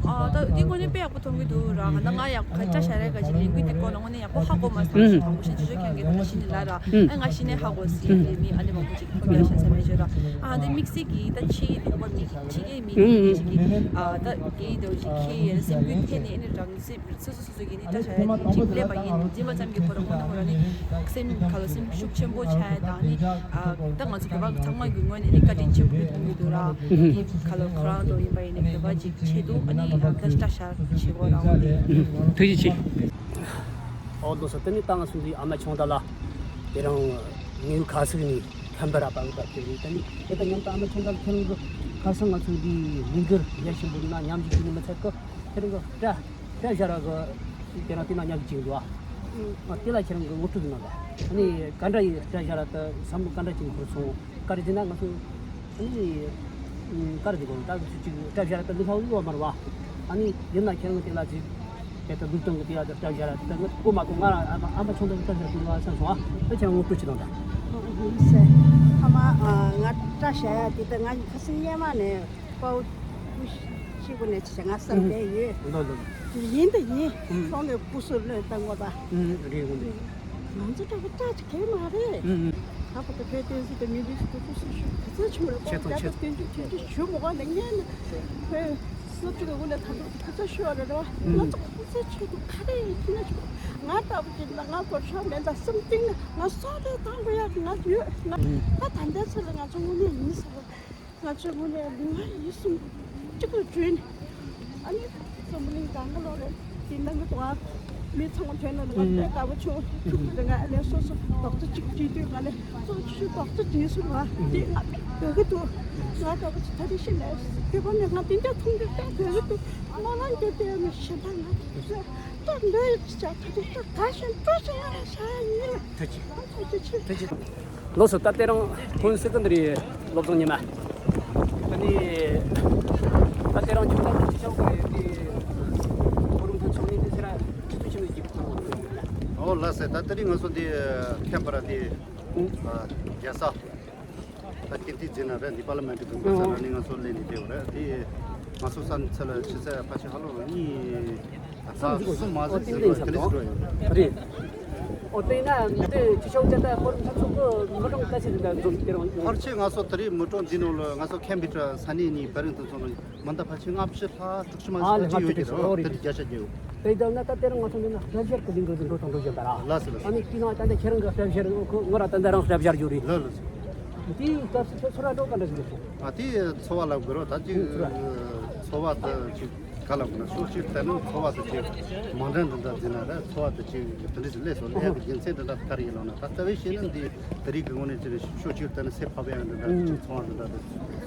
ཨ། ད་དེ་དངོས་གནས་དཔེ་ཡག་པོ་མཐོང་གི་འདུག་ར། ང་ད་ང་ཡང་ཁ་སྐྲ་བཞར་ཡས་ག་ཅིག་ལས་འགུལ་དེ་སྐོར་ལ་དངོས་གནས་ཡག་པོ་ཧ་གོ་མ་སོང་། ཞེ་དྲག་པོ་ཞེ་ཅིག་ཤོད་མཁན་གྱི་ད་ལྟ་ཤི་ནི་ལ་ར། ཨ། ང་ཤི་ནས་ཧ་གོ་སྲིད་རེད། མི་ཨ་ནི་མང་པོ་ཅིག་ཁོ་རྒྱ་ཤ་ས་མེད་ཤོད་ར། ཨ། འདི་དམིགས་བསལ་གྱི་ད་ཕྱི་ཡི་ལུང་པ་མི་ཕྱི་རྒྱལ་མི་ཅིག་གིས། ཨ། ད་རྒྱའི་འདྲ་བོ་ཞིག་ཁྱེད་ཡས་སེམས་འགུལ་འཐེན་ནས་ཨ་ནི་རང་སེམས་སོ་སོ་སོ་གིས་ནི་སྐྲ་བཞར་ཡས་དེ་ཅིག་སླེབས་པ་ཡིན་འཛིན་པ་ཙམ་གྱིས་ཁོ་རང་ཁོ་ན་ཁོ་རང་ནི་སེམས་ཁ་ལ་སེམས་ཤུགས་ཆེན་པོ་ཆགས་ཡས་དང་ནི། ཨ། ད་ང་ཚོ་བོད་པ་ཚང་མ་གི་ངོས་ནས་ནི་བཀའ་དྲིན་ཆེན་པོ་མཐོང་གི་འདུག་ར། ཁ་ལ་ཁོ་རང་ཚོ་ཡིན་པ་ཡིན་ནའི་བོད་པ་ཅིག་ཆེད་དུ་ཨ་ནི་ཡང་ད་སྐྲ་བཞར་བྱེད་དགོས་རང་དབང་དེ། ཐུགས་རྗེ་ཆེ། ཨོ་ལགས་སོ། དེ་ནི་ད་ང་ཚོ་འདི་ཨ་མ་ཆུང་བདག་ལ་དེ་རིང་ངའི་ཁ་སང་ནས་ཁམས་པ་ར་པ་གི་བར་དེ་རེད། དེ་ནི་དེ་ལྟར་མཉམ་དུ་ཨ་མ་ཆུང་བདག་ཁྱེད་རང་གི་ཁ་སང་ང་ཚོ་འདི་ལས་འགུལ་རྒྱ་ཆེན་པོ་ནང་མཉམ་ཞུགས་བྱས་ནས་མི་ཚད་ཀི་ཁྱེད་རང་གི་སྐྲ་སྐྲ་བཞར་བ་གི་དེ་རིང་དེ་ནང་མཉམ་ཞུགས་བྱས་འདུག་ཨ། ཨ། དེ་ལ་ཁྱེད་རང་གི་ངོ་སྤྲོད་གནང་དང་། ཨ་ནི་ག་འདྲ་ཡི་སྐྲ་བཞར་བ་དེ་བསམ་བློ་ག་འདྲ་ཅིག་འཁོར་སོང་། ག་རེ་བྱས་ན་ང་ཚོ་ཨ་ནི་ག་རེ་དེ་གོ་ད་ཚོ་ཅིག་སྐྲ་བཞར་བ་དེ་ལུས་ཧ་ལུས་བ་མ་རེད་བ། ཨ་ནི་ཡིན་ན་ཁྱེད་རང་གི་དེ་ལ་ཅིག་དེ་ལྟར་ལུས་སྟོང་གི་དེ་ཡ་དེ་སྐྲ་བཞར་བ་དེ་ང་གོ་མ་གོ། ང་རང་ཨ་མ་ཨ་མ་ཆུང་དུས་སྐྲ་བཞར་གི་ཡོད་བསམ་སོང་ཨ། དེ་ཁྱེད་རང་ངོ་སྤྲོད་ཅིག་གནང་དང་། ཨ་མ་ང་སྐྲ་བཞར་ཡ་དེ་ད་ང་ཁ་སང་སྔོན་མ་ནས། དཔའ་བོ་ཤི་གོ་ནས་ཆ་ང་བསམ་བསྡད་ཡོད། ལོ་ལོ། ཡིན་ད་ཡིན། ཨུམ། སོང་ནས་སྐུ་སྲོག་བློས་བཏང་དགོས་པ། ཨུམ། རེད་འོང་། ང་ཚོ་འདྲ་བོ་སྐྲ་ཅིག་གས་མ་རེད། ཨུམ། ཨུམ། ད་བར་དུ་བོད་བསྟན་སྲིད་དང་མི་རིགས་སྐོར་སྐུ་གཟུགས་ཞུ་ག་ཚོད་ཆུང་རེད། ཁོང་རྒྱ་དང་བསྟན་འཛིན་དོན་གཅིག་ཞུ་མ་དགོས་ནས་ངས་ནི་བོད་སྲིད་ཁྲིམས་ཀྱི་དབུ་ལ་ད་དུང་ག་ཚོད་ཞུ་བ་རེད་རེད་བ། ང་ཚོ་སྐུ་ཚེ་ཆེད་དུ་ག་རེ་ཡིན་ན་ཆོག་ང་ལྟ་བུ་ཅིག་ལ་ང་བོད་ཤོར་མེད་ད་སེམས་གཏིང་ནས་ང་སྲོག་དེ་བཏང་དགོས་ཡ་ང་ཡོད། ང་ད་ད་ལྟའི་ཚེ་ལ་ང་ཚོ་དངོས་གནས་ཡིན་ཟེར་བ། ང་ཚོའི་ངོས་ནས་ལུས་ངག་ཡིད་གསུམ་གཅིག་ཏུ་བསྒྲིལ་ནས། ཨ་ནི་འཛམ་བུ་གླིང་གང་ག་ལོག་ལ་དེ་ནང་གི་དུ་བ་མི་ཚང་མ་ཐོན་ན་ང་དཔེ་དགའ་པོ་བྱུང་། ཐུག་གི་ང་ཨ་ནི་སོ་སོ་རྡོག་རྩ་གཅིག་བསྒྲིལ་དུས་ང་ནི་སོ་སོ་རྡོག་རྩ་བསྒྲིལ་སོང་། ང་དེ་ང་དཔེ་དགའ་གི་འདུག་ང་དགའ་པོ་ད་དེ་ཤི་ནས་སྐྱེ་བ་ནས་ང་དེ་འདྲ་མཐོང་གི་དཔེ་དགའ་གི་འདུག་སྨོན་ལམ་རྒྱབ་དེ་ནི་ཞེ་འདང་ང་དེ་ད་འདོད་ཡོད་ཅི་བྱ་ད་དེ་ད་ག་ཞིག་འགྲོ་ཞིག་ང་ལ་བྱ་ཡ་ཡིན། ཐུགས་རྗེ་ཆེ། ཐུགས་རྗེ་ཆེ། ལགས་སོ། ད་དེ་རིང་ཁོང་སི་ཀན་དར་ཡི་སློབ་སྦྱོང་ཉི་མ། ཨ་ནི། ད་དེ་རིང་ཆུ་ཚོད་ཅི་ཆགས་ཀྱི་རེད་དེ། ཁོ་རང་ཚོ་ཚོགས་གཉིས་དེ་ཚེ་ར་ཆུ་ཚོད་ཆེན་མོ་ཞིག་གི་ཁོངས་ཡོང་ཡོད་ན། ཨོ་ལགས་སེ། ད་དེ་རིང་ང་ཚོ་འདི་ཁེམ་པ་ར་འདི་རྒྱལ་ས། ད་ཀིརྟི་ཟེར་ན་རེད། འདི་པར་ལི་མེན་ཊི་གི་ས་ས་ན་ནི་ང་ཚོ་སླེབས་ནས་བསྡད་ཡོད་རེད། དེ་ང་ཚོ་ས་ཚ་ལ་ཆུ་ཚོད་ཕལ་ཆེར་ཧ་ལོ་གཉིས་ད་གསུམ་མ་ཟིན་ཟིན་རོགས་དེ་འདྲ་ཞིག་འགྲོ་ཡོད་རེད། ཨོ་དེ་ན་འདི་ཕྱི་ཕྱོགས་ཅན་ད་ཧོར་ཚོགས་གཙོ་མི་གྲངས་ག་ཚོད་འདྲ་འཛོམས་དེ་རང་ཡོང་། ཕལ་ཆེར་ང་ཚོ་དེ་རིང་མི་གྲངས་འདི་ནང་ལ་ང་ཚོ་ཁེམ་པའི་ས་གནས་ནས་བར་རིང་དུ་སོང་ན་མི་འདྲ་ཕལ་ཆེར་ལྔ་བཅུ་ལྷག་དྲུག་ཅུ་མ་ཨ་ཟིན་ལས་ཅི་ཡོད་ཀྱི་ལྔ་བཅུ་རེད། དྲུག་ཅུ་ཨོ་རེད། དེ་འདྲ་བརྒྱ་ཆ་བརྒྱད་ཡོད། དེ་ལྟར་ན་ད་དེ་རིང་ང་ཚོ་འདི་ན་སྐྲ་བཞར་གྱི་ལས་འགུལ་འདི་འགྲོ་དང་འགྲོ་བཞིན་པ་ར། ལགས་སོ་ལགས་སོ། ཨ་ནི་དེ་ནང་ད་ལྟ་ཁྱེད་རང་གི་སྐྲ་བཞར་ཁོ་ང་ར་ད་ལྟ་རང་སྐྲ་བཞར་རྒྱུ་རེད། ལགས་ལགས་སོ། དེའི་སྐབས་སུ་ཁྱོད་ཚོ་ར་འགྲོ་ག་འདྲ་ཞིག་འདུག་ཨ་དེ་ཚོར་བ་ལབ་དགོས་རོགས། ད་ཅིག་ཚོར་བ། ཚོར་བ་དེ་ཅིག་ག་ལབ་དགོས་ན། ཕྱོགས་གཅིག་ལྟ་ན་ཚོར་བ་དེ་ཅིག་མ་འདྲ་འདྲ་འདྲ་འཛིན་ན་ར། ཚོར་བ་དེ་ཅིག་དེ་འདྲ་ཞིག་སླེབས་སོང་། སླེབས་ཡག་གི་རྒྱུ་མཚན་དེ་འདྲ་ག་རེ་ཡིན་ལབ་ན། ད་རྩ་བའི་བཤད་ན་འདི་དེ་རིང་གི་ངོས་ནས་ཅིག་ཕྱོགས་གཅིག་ལྟ་ན་སེམས་ཕམ་ཡག་འདྲ་འདྲ་ཅིག་ཚོར་བ་འདྲ་འདྲ་དེ།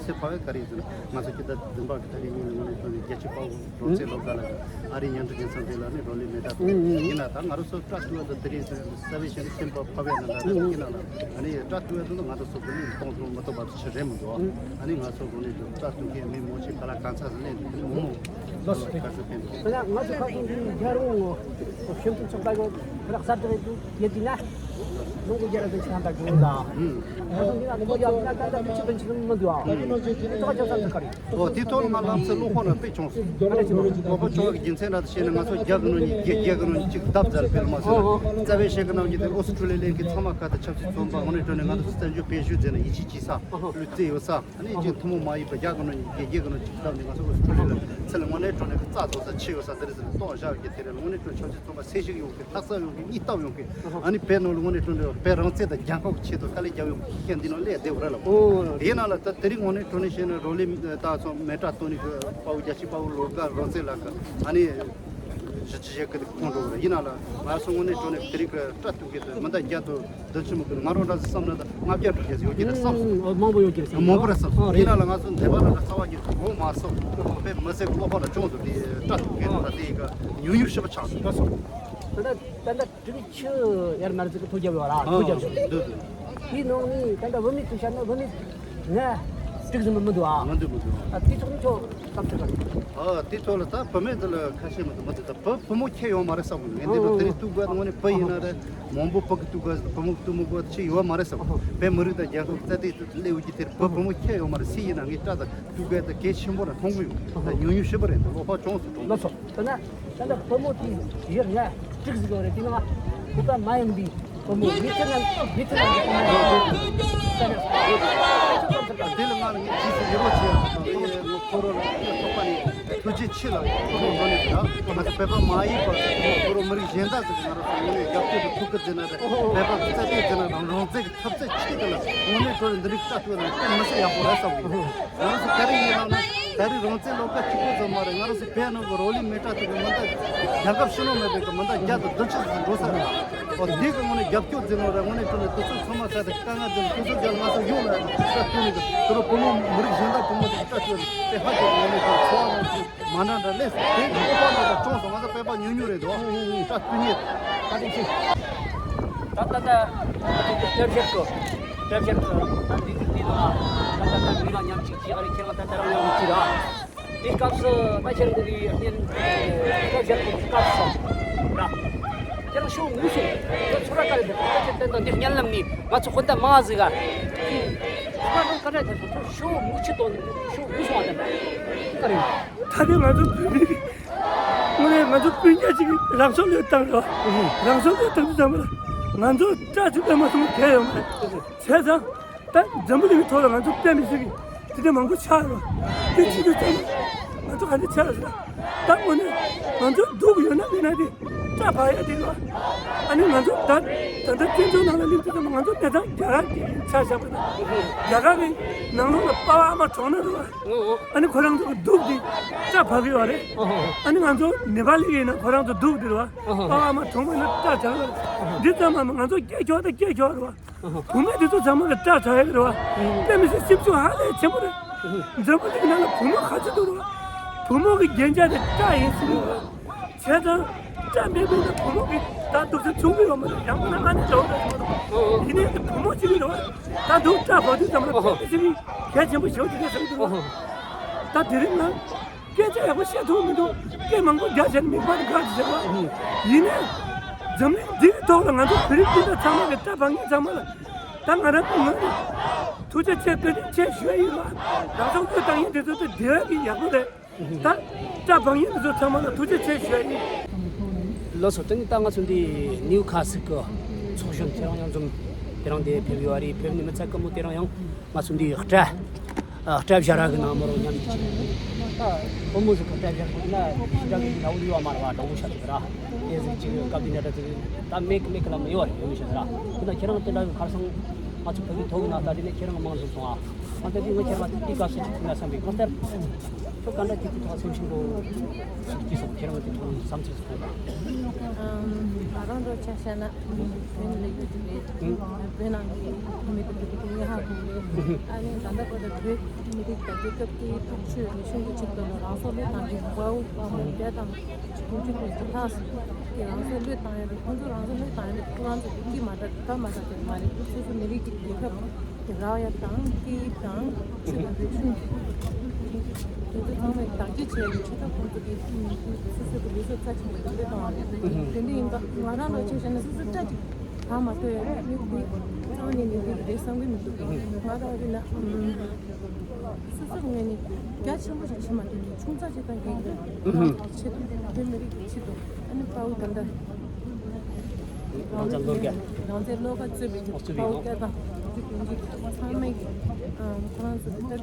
སེམས་ཕམ་ཡག་ག་རེ་ཡིན་ཟེར་ན། ང་ཚོ་སྤྱི་ཟླ་བདུན་པ་གི་ད་རིང་ཉིན་ནས་ངོས་ནས་བྱས་ནས་རྒྱལ་སྤྱི་དཔའ་བོ་རང་བཙན་སློབ་གྲྭ་ལ་ཨ་རིའི་མཉམ་འབྲེལ་རྒྱལ་ཚོགས་འདི་ལ་ནི་རོགས་ལས་མེ་མདའ་གཏོང་། ཡིན་ན་ད་ང་རང་ཚོ་སྐྲ་བཏུག་པ་དང་དེ་རིང་ཟེར་ན་སེམས་པ་ཕམ་ཡག་འདྲ་འདྲ་ཅིག་ཡིན་ན་ལ། ཨ་ནི་སྐྲ་བཏུག་ཡག་དེ་ཚོ་ང་ཚོ་ཚོ་བོད་ནས་གཏོང་ཐུབ་མི་ཐུབ་པ་ཆེ་རེད་མི་འདུག་ཨ་ནི་ང་ཚོ་རོགས་ལས་དེ་སྐྲ་བཏུག་མཁན་མི་མང་ཆེ་ག་ལ་གང་ཚ་ཟིག་སླེབས་འདུག་དེ་ནི་མང་མང་ལགས་སོ། དེ་ལ་ང་ཚོ་ཁ་སང་འདི་རྒྱ་རོང་ངོ་ཤིན་ཏུ་ཚོགས་པ་གོ་ཁ་ལག་གསར་དུ་རེད་འདུག་ཡེ་དེ་ན་ལུང་གོ་རྒྱ་ར་དེ་ཆང་ད་གོ་ད། ཁ་སང་འདི་ན་ལུང་གོ་རྒྱ་དེ་ན་ད་ད་དུ་ཆུ་དང་ཆུ་དང་མི་འདུག་ཨ། དེ་ཐོག་ཆ་ཚང་ཚ་ག་རེད། ཨོ་དེ་ཐོག་ང་ལམ་སེ་བློ་ཁོག་ན་དཔེ་བྱུང་སོང་། ཨ་ལེ་ཆུ་དང་། བློ་ཁོག་བྱུང་བའི་རྒྱུ་མཚན་ར་དེ་བཤད་ན། ང་ཚོ་རྒྱ་གི་ནང་ནས་རྒྱ་རྒྱ་གི་ནང་ནས་གཅིག་བརྡབ་ཛར་སྤེལ་མ་སོང་། རྩ་བའི་བཤད་གི་ནང་གི་དེ་ཨོ་སི་ཁྲུ་ལི་ཡ་གླིང་གི་ཚང་མ་ཁ་ད་ཆབ་སྲིད་བཙོན་པ་ངོ་ནས་དྲངས་ནས་ང་ཚོ་བཙན་བྱོལ་སྤེལ་ཞུ་མཛད་ན་ཡིད་ཆེས་བྱེད་ས་ལུས་རྩལ་ཡོད་ས། ཨ་ནི་ཅིག་ཐུན་མོང་མ་ཡིན་པ་རྒྱ་གི་ནང་རྒྱལ་རྒྱལ་གི་ནང་ཅིག་བསྡད་ནས་ང་ཚོ་ཨོ་སི་ཁྲུ་ལི་ཡ་ལ་ཚུར་ལ་དངོས་གནས་དྲང་གནས་ཀྱི་རྩ་རྫོགས་ས་ཆེ་ཡོད་ས་འདི་རེད་ཟེར་ནས་རྟོགས་བཞག་ཡོད་ཀྱི། དེ་རེད། དངོས་གནས་དྲང་ཆབ་སྲིད་བཙོན་པ་སེལ་ཞིག་ཡོང་གི། ལྷག་བསམ་ཡོང་གི། སྙིང་སྟོབས་ཡོང་གི། ཨ་ནི་བོད་ནང་ལ་དངོས་གནས་དྲང་གནས་བོད་རང་བཙན་དང་རྒྱལ་ཁབ་ཀྱི་ཆེད་དུ་དཀའ་ལས་རྒྱབ་ཡོང་གི་ཤེས་མཁན་འདི་ནང་སླེབས་བསྡད་པ་རེད་ལ། ཨོ། དེ་ཡིན་ན་ལ་ད་དེ་རིང་དངོས་གནས་དྲང་གནས་བཤད་ན་རོགས་ལས་ད་སོང་མེ་སྲེག་གཏོང་ནི་གི་དཔའ་བོ་རྒྱལ་གཅེས་དཔའ་བོ་ལོ་དགའ་རང་བཙན་ལགས་ཀྱི་ཨ་ནི་གཞིས་བྱེས་ཀྱི་ཁོང་འགྲོ་བ་རེད། ཡིན་ན་ལ་ང་ཚོ་དངོས་གནས་དྲང་གནས་དེ་རིང་གི་སྐྲ་གཏུག་གི་དེ་མི་འདྲ་རྒྱ་དང་། དོན་ཆེན་མོ་གི་ང་རང་འདྲ་ཟིག་བསམ་ན་ད་ལྔ་བརྒྱ་དྲུག་བརྒྱ་ཟིག་ཡོད་ཀྱི་རེད་བསམ་སོང་། ཨ་མང་པོ་ཡོད་ཀྱི་རེད་བསམ། མང་པོ་རེད་བསམ་སོང་། ཨ་རེད། ཡིན་ན་ལ་ང་ཚོ་འདས་པ་ལ་ད་རྩ་བ་ཉིད་དུ་གོ་མ་སོང་། དཔེ་མི་སྲིད་གི་བློ་ཁོག་ལ་བྱུང་སོང་། དེ་སྐྲ་གཏུག་མཁན་དང་དེ་གི་ཉུང་ཉུང་ཞེ་པོ་ཆགས་སོང་། ད་སོང་། ད་ད་ད་ད་དྲུག་ཅུ་ཡར་མར་ཟིག་གི་ཐོ་རྒྱབ་ཡོད་ར། ཨ་ཐོ་རྒྱབ་ཡོད། འདུག་འདུག་དེའི་ནང་ནས་ད་ད་བུད་མེད་དུ་བཤད་ན་བུད་མེད་ང་དྲུག་ཟིན་པ་མི་འདུག་ཨ། མི་འདུག་མི་འདུག་ཨ་དེ་ཚོ་ཁྱོད་བསམ་ཚུལ་ག་རེ། ཨ་དེ་ཐོག་ལ་ད་བུད་མེད་དེ་ལ་ཁ་ཤས་མི་འདུག་མི་འདུག་ད་བུ་བུ་མོ་ཁྱད་ཡོད་མ་རེད་བསམ་གི་འདུག་ངས་འདི་ལོ་དེ་རིང་གཏུག་དགོས་དངོས་གནས་བུ་ཡིན་ན་རེད། མང་པོ་བུ་གི་གཏུག་དགོས། བུ་མོ་གི་གཏུག་མི་དགོས་ཅི་ཡོད་མ་རེད་བསམ། བོད་མི་རིགས་དང་རྒྱལ་ཁབ་རྩ་དེ་སླེབས་ཡོད་ཀྱི་དེར་བུ་བུ་མོ་ཁྱད་ཡོད་མ་རེད། སུ་ཡིན་ན་ངས་སྐྲ་དང་གཏུག་དགོས་དེ་གལ་ཆེན་པོ་རེད་མཐོང་གི་ཡོད། ད་ཉུང་ཉུང་ཞེ་པོ་རེད། ད་བློ་ཁོག་བྱུང་སོང་། ལགས་སོ། ད་ན་ད་ལྟ་བུ་མོ་དེ་ཡོད་ན་དྲུག་ཟིག་ཡོད་རེད། དེ་ནང་བོད་པ་མ་ཡིན་པའི་བུ་མོ་མི་ཐུན་ལ་མི་ཐུན་ལ་འདི་ལ་ང་ལ་ངས་རྗེས་སུ་ཡི་རོགས་བྱས། ཁོ་རང་ལ་ཐོག་པ་ནས་ཐུགས་རྗེ་ཆེ་ལ་ཁོ་རང་འདྲ་ནས་ད་ང་ཚོ་བོད་པ་མ་ཡིན་པ་ཁོ་རང་མི་རིགས་གཞན་དག་ཟིག་ང་རང་ཚོ་ངོས་ནས་རྒྱབ་སྐྱོར་དང་ཐུགས་ཁུར་བྱས་ན་རེད། བོད་པ་རྩ་དེ་བྱས་ན་རང་རང་བཙན་གྱི་འཐབ་རྩོད་ཆེད་དུ་ལ་དངོས་གནས་དྲང་གནས་འདི་རིགས་སྐྲ་བཏུག་ན་དཔེ་མི་སྲིད་ཡག་པོ་རེད་བསམ་གི་ཡོད། ང་རང་ཚོ་ག་རེ་ཡིན་ལབ་ན། ད་རེས་རང་བཙན་སློབ་གྲྭ་གཅིག་པོ་ཙམ་མ་རེད། ང་རང་ཚོ་བོད་ནང་གི་རོགས་ལས་མི་སྐྲ་གཏུག་གི་མི་འདྲ་རྒྱལ་ཁབ་ཕྱི་ནང་མེད་པའི་གི་མི་འདྲ་བརྒྱ་དང་བདུན་ཅུ་ཙམ་འགྲོ་ས་རེད། ཨོ་དེ་གི་དངོས་གནས་རྒྱབ་སྐྱོར་མཛད་ནོ་རེད། དངོས་གནས་དྲང་གནས་དེ་ཚོ་ཚང་མ་ས་དེ་དཀའ་ངལ་འཛེམ་དེ་ཚོ་རྒྱལ་ང་ཚོ་ཡོང་ལ་སྐྲ་གཏུག་ནས་གི་དེ་རུ་བུ་མོ་མི་རིགས་གཞན་དག་བུ་མོ་དེ་གི་སྐྲ་གཏུག་ནས་དེ་ཧ་ཅང་དངོས་གནས་དྲང་ཚོར་བ་མང་པོ་མ་འདྲ་འདྲ་སླེབས་སོང་། དེ་གི་ཨོ་པ་ན་ད་བྱུང་སོང་། ང་ཚོ་བོད་པ་ཉུང་ཉུང་རེད་དོ། སྐྲ་གཏུག་ཉེ། ད་དེ་ཚེ། ད་ད་ད་སྐྲ་བཞར་གོ། སྐྲ་བཞར་གོ། ད་འདི་འདི་འདི་ལ་ད་ད་ད་མི་ལ་མཉམ་གཅིག་བྱེད་ཨ་རེ་ཁྱེད་རང་ད་ད་རང་ཡང་མི་གཅིག་ར། འདི་སྐབས་སུ་ད་ཁྱེད་རང་གི་སྙན་སྐྲ་བཞར་གོ་སྐབས་སུ་ར། ཁྱེད་རང་ཤོག་ངུས་སོང་། ཁྱོད་ཚོ་ར་ག་རེ་འདུག་ད་ཁྱེད་ད་ད་འདི་སྙན་ལམ་ནི་ང་ཚོ་ཁོ་ད་མ་ཟིག་ག་ཁྱེད་རང་ག་རེ་ད་ཁྱོད་ཤོག་ངུ་ཆུ་དོན་ཤོག་ངུས་སོང་བ་ད་ག་རེ། ད་ནི་ང་ཚོ་བོད་མི་རིགས། དངོས་གནས་ང་ཚོ་སྤུན་ཀྱག་ཅིག་གིས་རང་སྲོག་བློས་བཏང་རོགས། རང་སྲོག་བློས་བཏང་དུས་ཙམ་པ་ལ་ང་ཚོ་སྐྲ་ཅིག་ལ་མ་སོང་གལ་ཡོད་མ་རེད། བྱས་ཙང་ད་འཛམ་བུ་གླིང་གི་ཐོག་ལ་ང་ཚོ་དཔེ་མི་སྲིད་ཀྱི་དེ་འདྲ་མང་པོ་ཆགས་རོགས། དེ་བྱེད་དུས་ཙམ་པ་ང་ཚོ་ག་འདྲ་ཆགས་རོགས་ཟེར་ན། ད་དངོས་གནས་ང་ཚོ་སྡུག་ཡོད་ན་མེད་ན་དེ་སྐྲ་བག་ཡ་དེ་རོགས། ཨ་ནི་ང་ཚོ་ད་ད་ལྟ་བཙན་བྱོལ་ནང་ལ་སླེབས་དུས་ཙམ་པ་ང་ཚོ་དེ་ཙམ་རྒྱ་གར་གྱི་ཆ་བཞག་པ་དང་རྒྱ་གར་གྱི་ནང་ལོགས་ལ་པ་ཕ་ཨ་མ་གྲོངས་ན་རོགས། ཨ་ནི་ཁོ་རང་ཚོ་གི་སྡུག་དེ་སྐྲ་བག་གི་ཡོད་རེད། ཨ་ནི་ང་ཚོ་ནེ་པ་ལི་གི་ཡིན་ན་ཁོ་རང་ཚོ་སྡུག་དེ་རེད་བ། ཨ་ཨ་མ་གྲོངས་པ་ཡིན་ན་སྐྲ་བྱ་རེད་བ། འདི་ཙམ་མ་ང་ཚོ་སྐྱེས་ཆོག་དང་སྐྱེས་ཆོག་རེད་བ། བུ་མོ་དེ་ཚོ་ཚང་མ་གི་སྐྲ་བྱ་ཡག་རེད་བ། དཔེ་མི་སྲིད་སེམས་ཤུགས་ཧ་ལས་ཆེན་པོ་རེད། འཛམ་བུ་གླིང་ནང་ལ་བུ་མོ་ག་ཚོད་འདུག་རེད་བ། བུ་མོ་གི་རྒྱན་ཆ་དེ་སྐྲ་ཡིན་ཟེར་རེད་བ། བྱས་ཙང་། སྐྲ་མེད་པའི་ན་བུ་མོ་གི་ད་འདུག་སེ་ཆུང་གི་ཡོད་མ་རེད། ཡང་ན་ཨ་ནེ་འདྲ་བོ་འདྲ་ཞིག་མ་གཏོགས་ཡིན་ནའི་བུ་མོ་གཅིག་གི་རེད་བ། ད་འདུག་སྐྲ་བབས་དུས་ཙམ་ལ་ཕལ་ཆེར་གལ་ཆེན་པོ་ཞེ་པོ་ཅིག་རེད་བསམ་གྱི་འདུག་ད་དེ་རིང་ང་སྐད་ཆ་ཡག་པོ་བཤད་ཐུབ་མི་འདུག་སྐད་མང་པོ་རྒྱག་བྱས་ནས་མིག་དམར་དགའ་ཅིག་བྱས་པ། ཡིན་ནའི་འཛམ་གླིང་འདིའི་ཐོག་ལ་ང་ཚོ་བོད་རིགས་སྤུན་ཟླ་ཚང་མ་གི་སྐྲ་བབས་མཁན་ཚང་མ་ལ་ད་ང་རང་གི་ངོས་ནས་ཐུགས་རྗེ་ཆེ་བཀའ་དྲིན་ཆེ་ཞུ་ཡ་ཡིན་ལ། རང་སྲོག་བློས་བཏང་མཁན་དེ་ཚོ་དེ་བདེ་བ་གི་ཡག་པོ་རེད། ད་སྐྲ་བབས་མཁན་དེ་ཚོ་ཚང་མ་ལ་ཐུགས་རྗེ་ཆེ་ཞུ་ཡ་ཡིན། ལགས་སོ། དེ་ནི་ད་ང་ཚོ་འདི་ནིའུ་ཁ་སི་ཀི་ཚོགས་གཞོན་དེ་རང་ཡང་འཛོམས་དེ་རང་དེ་ཕེབས་ཡོད་རེད། ཕེབས་ནི་མི་ཚད་སྐུ་མོ་དེ་རང་ཡང་ང་ཚོ་འདི་སྐྲ་ཨ་སྐྲ་བཞར་ར་གི་ནང་མོ་རང་མཉམ་དུ་ཕྱིན་ནས་ད་བུ་མོ་ཟིག་གི་སྐྲ་བཞར་དགོས་ན་ཞི་དྲག་གི་ནའུ་ཡོད་མ་རེད་བ། དྲང་པོ་བཤད་ན་ར་དེ་ཟིག་ཅིག་སྐབས་དེ་ནས་ད་ད་མེད་གི་མེད་གི་ལ་མི་ཡོད་རེད། ཡོད་མི་ཤེས་ར། དེ་ན་ཁྱེད་རང་དེ་འདྲ་གི་ཁར་སང་ང་ཚོ་བོད་མི་ཐོག་གི་ནང་ལྟ་དེ་ནས་ཁྱེད་རང་མང་ཟིག་སོང་ཨ། ཨ་ད་དེ་ང་ཁྱེད་རང་དེ་དཀའ་སྤྱད་ཅིག་ཐུག་ན་བསམ་པའི་ང་ལྟར་ཁྱོད་ག་འདྲ་ཁྱེད་ཀྱི་ཐོག་སེམས་ཤིང་གོ་ཅིག་སོང་། ཁྱེད་རང་གི་ཐོག་བསམ་ཚུལ་ཟིག་གོ་ད། ང་རང་ཚོ་ཆ་བཞག་ན་བོད་ནི་ལས་ཡོད་ཅིག་རེད། བོད་ནང་གི་མི་དེ་ཚོ་དེ་ངས་ཧ་གོ་རེད། ཨ་ནི་ད་ལྟ་བར་དུ་བོད་མི་རིགས་དང་རྒྱལ་ཁབ་ཀྱི་སྟོབས་ཤུགས་རིག་གཞུང་གི་ཆེད་དུ་ལ་རང་སྲོག་བློས་བཏང་གི་དཔའ་བོ་དཔའ་མོ་བརྒྱ་དང་དགུ་བཅུ་གོ་གཅིག་ལྷག་ཙམ་གྱིས་རང་སྲོག་བློས་བཏང་ཡོད་རེད། ཁོང་ཚོ་རང་སྲོག་བློས་བཏང་ཡོད་རེད། ཁོ་རང་ཚོ་གི་སྐྱིད་མ་འདྲ་གི་ཁ་མ་འདྲ་ཚོ་མ་རེད། སོ་སོ་མི་རིགས་ཀྱི་རྒྱལ་ཁབ་ཀྱི་རག་ཡ་དང་སྐད་ཡིག་དང་ཆོས་དང་རིག་གཞུང་དེ་ཚོ་ཚང་མས་བདག་གཅེས་བྱས་ནས་ཆེ་ཐག་ཁོང་ཚོ་གི་སོ་སོ་གི་ལུས་སྲོག་རྩ་ཆེན་པོ་བློས་བཏང་བ་རེད། དེ་འདྲ་ཡིན་ཙང་ང་རང་ལ་ཆ་བཞག་ན་སོ་སོ་སྐྲ་གཅིག་གང་མ་ཐོན་ཡ་རེད། མི་དེ་རྩ་བ་ནས་མི་དེ་རེད་བསམ་གི་མི་འདུག་ང་རང་ཡིན་ན། སོ་སོར་ངོས་ནས་རྒྱ་ཆེན་པོ་ཞིག་བྱེད་མ་ཐུབ་ནས་ཆུང་ཙག་ཅིག་བཏང་གི་ཡིན། རང་ཚོའི་ཆེད་དུ་བོད་མི་རིགས་ཀྱི་ཆེད་དུ་ཨ་ནི་དཔའ་བོ་ད་ལྟ་རང་བཙན་བློ་དགའ་རང་བཙན་བློ་དགའ་གཙོས་པའི་དཔའ་བོ་སྐྱ་དང་རང་བཙན་དོན་གཅིག་ཚང་མས་ཀྱི་ཁོ་རང་ཚོ་ད་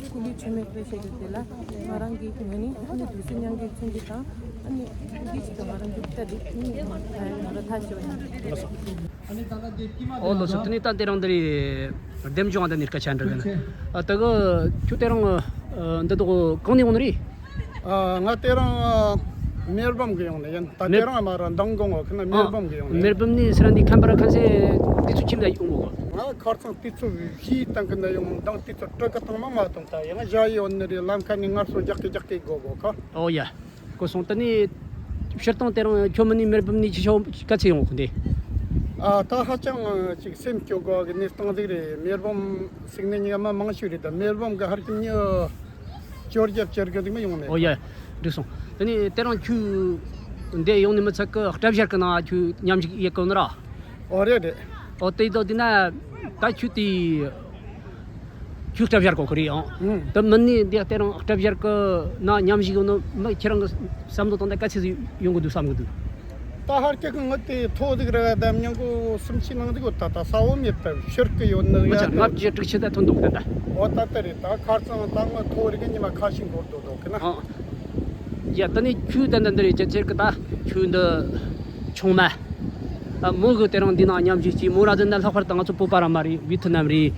སྐུ་ལུས་མཆོད་མེ་ཕུལ་བྱེད་རྒྱུ་དེ་ལ་ང་རང་གི་ངོས་ནས་ཨ་ནི་དུས་ཚོད་མཉམ་སྐྱེད་མཚོན་གྱི་དང་ཨ་ནི་འདི་ཆེད་དུ་ང་རང་གི་སྐྲ་དེ་ང་རང་ཐག་ཆོད་ཡིན། ཨོ་ལགས་སོ། དེ་ནས་ད་དེ་རིང་འདི་རེད། འདེམས་སྦྱོང་ད་ནི་སྐད་ཆ་འདྲི་གི་ན། ཨ་ད་གི་ཁྱོད་དེ་རིང་ཨ་འདི་དག་གང་ནས་ཡོང་ནི་རེད། ཨ་ང་དེ་རིང་ཨ་མེར་བམ་གི་ཡོང་ནི་ཡིན། ད་མེར་དེ་རིང་ཨ་མ་ར་མདང་དགོང་གི་ཁ་ན་མེར་བམ་གི་ཡོང་ནི་ཡིན། མེར་བམ་ནི་སི་ར་འདི་ཁམས་པ་ར་ཁམས་སེ་དེ་ཚོ་ཁྱིམ་ལ་ཡོང་གོ་གི། ང་ཁར་ཚང་དེ་ཚོ་བཞིའི་སྟེང་གི་ན་ཡོང་མདང་དེ་ཚོ་སྤྲོ་གི་ཐང་མ་མ་བཏང་། ད་ཡང་བཞག་ཡོང་ནི་རེད། ལམ་ཁ་ནས་ངར་སོ་རྒྱག་གི་རྒྱག་གི་དགོ་གོ་ཁ། ཨོ་ཡ། གོ་སོང་། དེ་ནས་སྤྱིར་བཏང་དེ་རིང་ཁྱོད་མི་ནི་མེར་བམ་ནི་ཅི་ཆོག་ག་ཚོད་ཡོང་གི་འདི། ཨ་ད་ཧ་ཅང་ཅིག་སེམས་སྐྱོ་དགོས་ཀྱི་གནས་སྟངས་ཟིག་རེད། མེར་བམ་ཟིག་ནི་ཉི་མ་མང་ཤོས་རེད། ད་མེར་བམ་གི་ཧར་ཁྱིམ་ཉི་ཅོར་རྒྱབ་ཅེར་གི་ཟིག་མ་ཡོང་ནས། ཨོ་ཡ། འགྲིག་སོང་། དེ་ནས་དེ་རིང་ཁྱོད་འདི་ཡོང་ནི་མི་ཚད་གི་སྐྲ་བཞར་གི་ནང་ཁྱོད་མཉམ་ཞུགས་ཡེད་གོ་ནི་ར། ཨོ་རེད་རེད། ཨོ་དེ་དོ་དེ་ན་ད་ཁྱོད་དེ། ཁྱོད་སྐྲ་བཞར་གོ་གི་རེད་ཨང་། ཨང་། དེ་མིན་ནི་འདི་དེ་རིང་སྐྲ་བཞར་གི་ན་མཉམ་ཞུགས་ཡོང་ནི་མི་ཁྱེད་རང་གི་བསམ་བློ་བཏང་ན་ག་ཚོད་ཡོང་གི་འདུག་བསམ་གི་འདུག་ད་ཧར་ཀྱི་གི་ངོ་དེ་ཐོ་ཟིག་ར་དམ་ཉང་གོ་སུམ་ཆི་ནང་ཟིག་གོ་ད་ད་ས་བོ་མེད་པ་ཕྱིར་གི་ཡོད་ནི། ང་ཡ་ཆ་ལྔ་བཅུ་དྲུག་ཅུ་ད་ཐོན་འདུག་ད་ད། ཨོ་ད་ད་རེད། ད་ཁར་ཚང་ད་ངོ་ཐོ་རིག་གི་ཉི་མ་ཁ་ཤིང་འགོར་འདུག་འདུག་གི་ན། ཨང་། ཡ་ད་ནི་ཁྱོད་ད་ད་འདི་རེད། ཅི་ཟེར་གི་ད་ཁྱོད་འདི་ཆུང་མ། ཨ་མོ་གི་དེ་རིང་འདི་ནང་མཉམ་ཞུགས་ཀྱིས་མོ་ར་ཟེར་ན་ལྷག་པར་དུ་ང་ཚོ་བོད་པ་ར་མ་རེད། ཝི་ཐི་ནམ་རེད།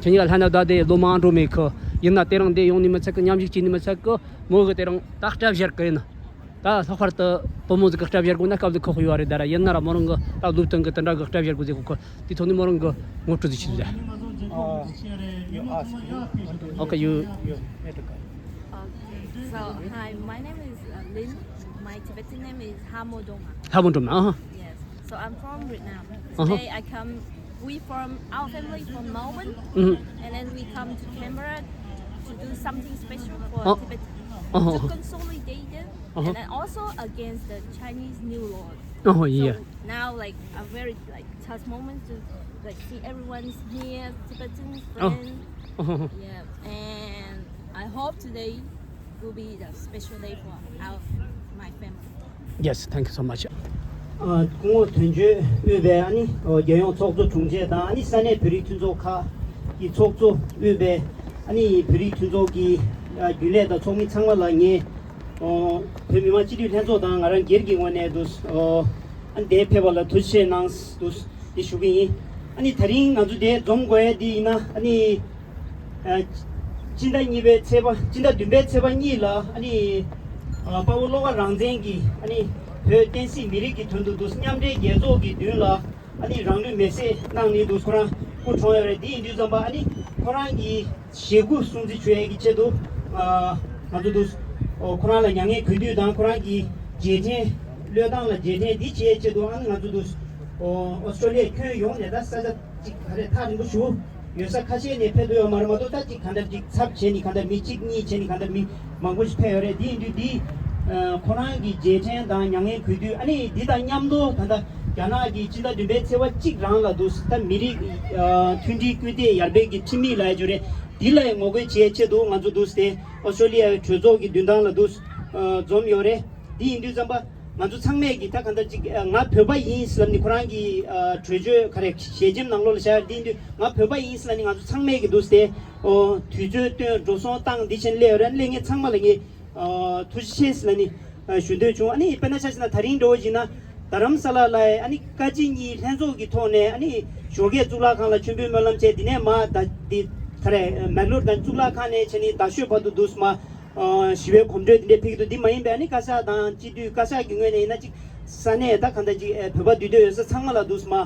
ཁྱེད་གཉིས་ཀ་ལྷན་ན་བསྡད་དེ་ལོ་མང་འགྲོ་མེད་གི། ཡིན་ན་དེ་རིང་འདི་ཡོང་ནི་མི་ཚད་གི། མཉམ་ཞུགས་བྱས་ནི་མི་ཚད་གི། མོ་གི་དེ་རིང་ད་སྐྲ་བཞར་གི་ཡིན། ད་ལྷག་པར་དུ་བུ་མོ་ཟིག་གི་སྐྲ་བཞར་དགོས་ན་སྐབས་དེ་ཁོག་ཡོད་རེད། ད་ར་ཡིན་ན་ར་མོ་རང་གི་ད་སློབ་སྟོན་གི་དེ་འདྲ་གི་སྐྲ་བཞར་དགོས་ཟེར་གོ་གི། དེ་ཐོག་ནས་མོ་རང་གི་ངོ་སྤྲོད་ཟིག་བྱེད་ཟེར། Uh, you ask. You, you make a call. Okay, you. You make a call. Okay. So, hi, my name is uh, Lin. My Tibetan name is Hamodoma. Hamodoma, uh-huh. Yes. So I'm from Vietnam. Uh-huh. Today I come, we from, our family is from Melbourne, mm-hmm, and then we come to Canberra to do something special for, uh, Tibet, uh-huh, to consolidate them, uh-huh, and then also against the Chinese New Law. Oh, yeah. So now, like, a very, like, tough moment to, like, see everyone's here, Tibetans, oh, friends. Oh. Yeah, and I hope today will be the special day for our, my family. Yes, thank you so much. ཨ་སྐུ་ངོ་དོན་གཅོད་དབུས་པའི་ཨ་ནི་ཨོ་རྒྱལ་ཡོངས་ཚོགས་གཙོ་དྲུང་ཆེ་དང་ཨ་ནི་ས་གནས་བོད་རིགས་མཐུན་ཚོགས་ཁག་གི་ཚོགས་གཙོ་དབུས་པའི་ཨ་ནི་བོད་རིགས་མཐུན་ཚོགས་ཀྱི་ཨ་རྒྱུན་ལས་དང་ཚོགས་མི་ཚང་མ་ལ་ངས་ཨོ་བོད་མི་མང་སྤྱི་འཐུས་ལྷན་ཚོགས་དང་ང་རང་སྒེར་གྱི་ངོས་ནས་འདུག་ཨོ་ཨ་ནི་དེར་ཕེབས་པ་ལ་ཐུགས་རྗེ་ཆེ་གནང་འདུག་དེ་ཞུ་གི་ཡིན། ཨ་ནི་ད་རིང་ང་ཚོ་དེར་འཛོམས་དགོས་ཡ་དེ་ཡིན་ན་ཨ་ནི། ཨ་སྤྱི་ཟླ་གཉིས་པའི་ཚེས་པ་སྤྱི་ཟླ་བདུན་པའི་ཚེས་པ་གཉིས་ལ་ཨ་ནི་ཨ་དཔའ་བོ་བློ་དགའ་རང་བཙན་གྱིས་ཨ་ནི་བོད་བསྟན་སྲིད་མི་རིགས་ཀྱི་དོན་དུ་འདུག་མཉམ་འབྲེལ་རྒྱལ་ཚོགས་ཀྱི་མདུན་ལ་ཨ་ནི་རང་ལུས་མེར་སྲེག་གནང་ནས་འདུག་ཁོ་རང་སྐུ་གྲོངས་ཡོད་རེད། དེ་ཡིན་དུས་ཙམ་པ་ཨ་ནི་ཁོ་རང་གི་ཞེ་སྐུ་སྲུང་བརྩི་ཞུ་ཡས་ཀྱི་ཆེད་དུ་ཨ་ང་ཚོ་འདུག་ཨོ་ཁོ་རང་ལ་མྱ་ངན་གུས་འདུད་དང་ཁོ་རང་གི་རྗེས་དྲན་ བློས་བཏང་ལ་རྗེས་དྲན་འདི་བྱེད་ཆེད་དུ་ཨ་ནི་ང་ཚོ་འདུག་ཨོ་ཨོ་སི་ཀྲོ་ལི་ཡ་ཁྱོན་ཡོངས་ནས་ད་ས་ཆ་གཅིག་ག་རེ་ཐག་རིང་པོ་ཞུ་ཡོད་ས་ཁ་ཤས་ནས་ཕེབས་འདུག་ཡོད་མ་རེད་མ་གཏོགས། ད་གཅིག་ག་འདྲ་གཅིག་ཚབ་བྱས་ནས་ག་འདྲ་མི་གཅིག་གཉིས་བྱས་ནས་ག་འདྲ་མི་མང་པོ་ཞིག་ཕེབས་ཡོད་རེད། འདི་ཡིན་དུས་འདི་ཁོ་རང་གི་རྗེས་དྲན་དང་མྱ་ངན་གུས་འདུད། ཨ་ནི་འདི་དང་མཉམ་དུ་ད་ལྟ་རྒྱ་ནག་གི་སྤྱི་ཟླ་བདུན་པའི་ཚེས་པ་གཅིག་རང་ལ་འདུག་ད་མི་རིགས་མཐུན་སྒྲིལ་སྐུལ་འདེད་ཡར་འཕེལ་གྱི་ཁྲིམས་ཡིག་ལ་ཡ་ཅོ་རེད། འདི་ལ་ཡ་ངོ་རྒོལ་བྱེད་ཆེད་དུ་ང་ཚོ་འདུག་སྟེ་ཨོ་སི་ཀྲོ་ལི་ཡ་གྲོས་ཚོགས་ཀྱི་མདུན་ཐང་ལ་འདུག་འཛོམས་ཡོད་རེད། འདི་ཡིན་དུས་ཙམ་པ་ང་ཚོ་ཚང་མས་ཀྱི་ད་གང་ལྟར་ཅིག་ང་བོད་པ་ཡིན་ཟེར་ལབ་ནི་ཁོ་རང་གི་གྲོས་ཆོད་ག་རེ་ཞལ་ཆེམས་ནང་ལོགས་ལ་བཞག་འདི་ཡིན་དུས་ང་བོད་པ་ཡིན་ཟེར་ལབ་ནི་ང་ཚོ་ཚང་མས་ཀྱི་འདུག་སྟེ་ཨོ་དུས་ཚོད་བཏོན་འགྲོ་སོང་བཏང་འདི་བྱས་ནས་སླེབས་ཡོད་རེད། སླེབས་མཁན་ཚང་མ་ལ་ངས་ཐུགས་རྗེ་ཆེ་ཟེར་ལབ་ནི་ཞུ་འདོད་བྱུང་། ཨ་ནི་དཔེར་ན་ཆ་བཞག་ན་ད་རིང་འདྲ་བོ་ཡིན་ན་རྡ་རམ་ས་ལ་ལ་ཨ་ནི་བཀའ་སྤྱི་གཉིས་ལྷན་ཚོགས་ཀྱི་ཐོག་ནས་ཨ་ནི་ཞོགས་ཀས་གཙུག་ལག་ཁང་ལ་མཆོད་འབུལ་སྨོན་ལམ་བྱས། འདི་ནས་མ་ད་འདི་ག་རེ་མེག་ལོར་དང་གཙུག་ལག་ཁང་ནས་བྱས་ནི་རྡ་ཤོད་བར་དུ་འདུག་སེ་མ་ཞི་བའི་གོམ་བགྲོད་འདི་འདྲ་ཕེབས་ཀྱི་འདུག་འདི་མ་ཡིན་པའི་ཨ་ནི་བཀའ་ཤག་དང་སྤྱི་འཐུས་བཀའ་ཤག་གི་ངོས་ནས་ཡིན་ན་ཅིག་ས་གནས་ད་གང་ལྟར་ཅིག་བོད་པ་འདུས་སྡོད་ཡོད་ས་ཚང་མ་ལ་འདུག་སེ་མ་